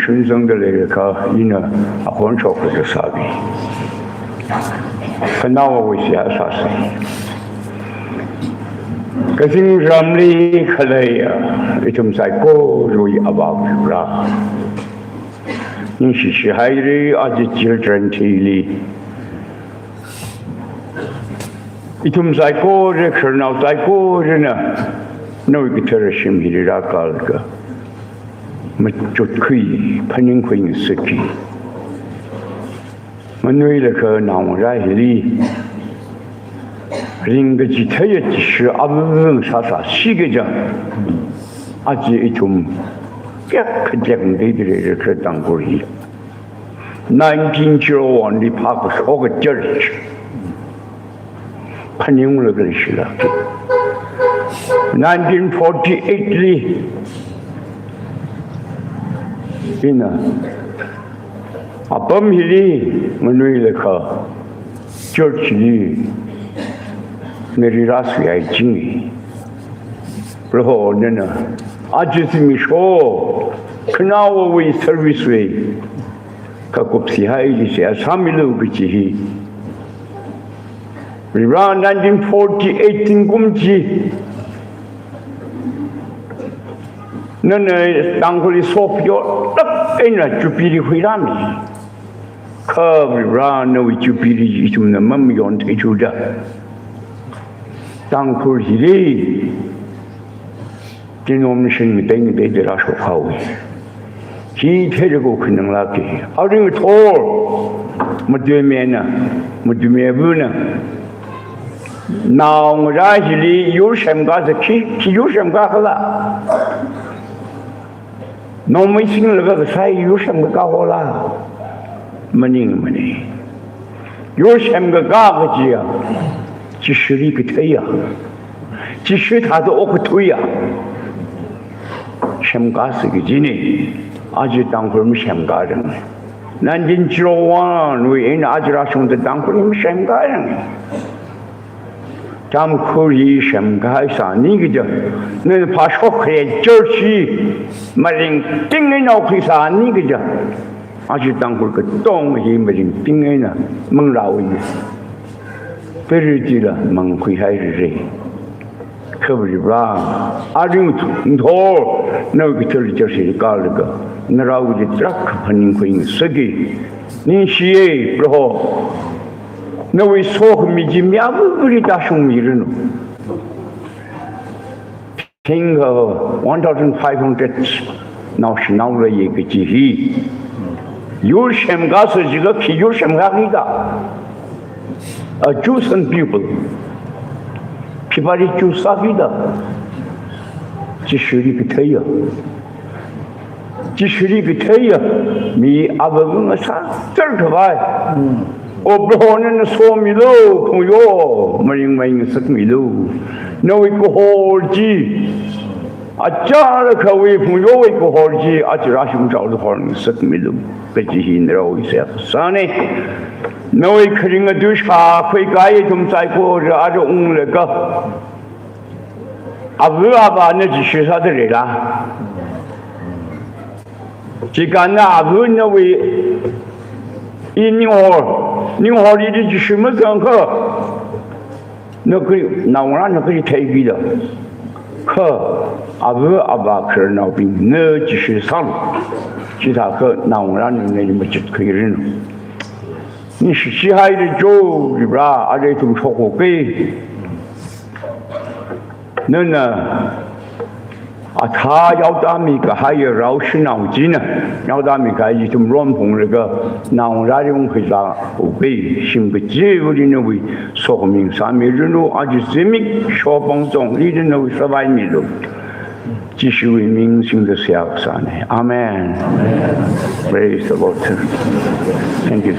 shunzangda leilakha ina akhon shokda sāki. Khanaowawui seihā sāsa. Kazingramli khaleiya ithum saikorawui Avā Varivara, ningshishi haira aja Children's Day li. Ithum saikora, khararnao saikorana nawui kathara shim hili rākalaga machutkhui, phaningkhui ngasaki. Manuilakha naongarā hili ringkachitheiya Jishu avāvā sāsā shikaja, aja ithum kayākha tekmatei da leira kha Tangkhul hi. Nineteen zero one li phākashoka church phaninglaga leishilāka. Nineteen forty-eight li ina apam hili manuilakha church li ngarira suyai chingi. Proho nana aja zimiksho khanaowawui service wui kakupsi haili seihā sāmilu kaji hi. Varivara nineteen forty-eight zingkum chi nana Tangkhulli sokhayonlāk eina Jubilee huirāmi. Kha Varivara nawui Jubilee ithumna mamayontheithuda Tangkhul hili denomination ngatei ngateida rāshokhaowa. Hi theida ko khananglāka. Aring thor, matuimena, matuimevana naongarā hili yur semkasā, khi, khi yur semkakhala? Nongmei singlaga kasai yur semkakā hola? Maningmana. Yur semkakā kajiya Jishuli katheiya, Jishu thāda okathuiya semkasā kajina. Aja Tangkhul masemkārangra. Nineteen zero one wui eina aja rāshungda Tangkhul hi masemkārangra. Tangkhul hi semkāhaisāni kaja, nana phāshok khalei church hi maringting eina okkhuisāni kaja, aja Tangkhul katonga hi maringting eina manglāwui purity la mangkhuihairara. Kha Varivara, aring thor nawui kathara church hili kalaga naraoli tarākha phaningkhui ngasaki. Ningshiya Proho, nawui sokhami chi mi avāvali tāshungmiranu. Thingkha one thousand five hundred naoshinao leiya kaji hi yur semkasā jiakha khi yur semkākida? A chosen people. Khipāli choose sākida? Jishuli katheiya, Jishuli katheiya mi avāvā ngasā tharkhavai. O Proho, nana somilu, phungyo maringmei ngasakmilu. Nawui kahor chi, achālakhawui phungyowui kahor chi aja rāshungchaoda hor ngasakmilu kaji hi naraowui seihā sāna. Nawui kharing atui shākhuikahai ithum saikora ara unglaga avā avāna Jishu sāda leila? Chikānna avā nawui i ninghor, ninghor hili Jishu mazangakha, na kali, naongarāna kali theikida? Kha avā avā khararnaobingna Jishu sālu. Chithākha naongarāna nali machutkhuiranu. Ningshishi haira Proho Varivara, ara ithum shokhaoki. Nana athā yaotāmi kahaiya rao shanao china yaotāmi kahai ithum ronphunglaga naongarāli ungkhuilaga, upi shim kachiva̱li nawui sokhami sāmiranu, aja zimiksho pangzongli nawui sāvaimilu. Jishuwui ming singda seihā sāna. Amen. Praise the Lord. Thank you.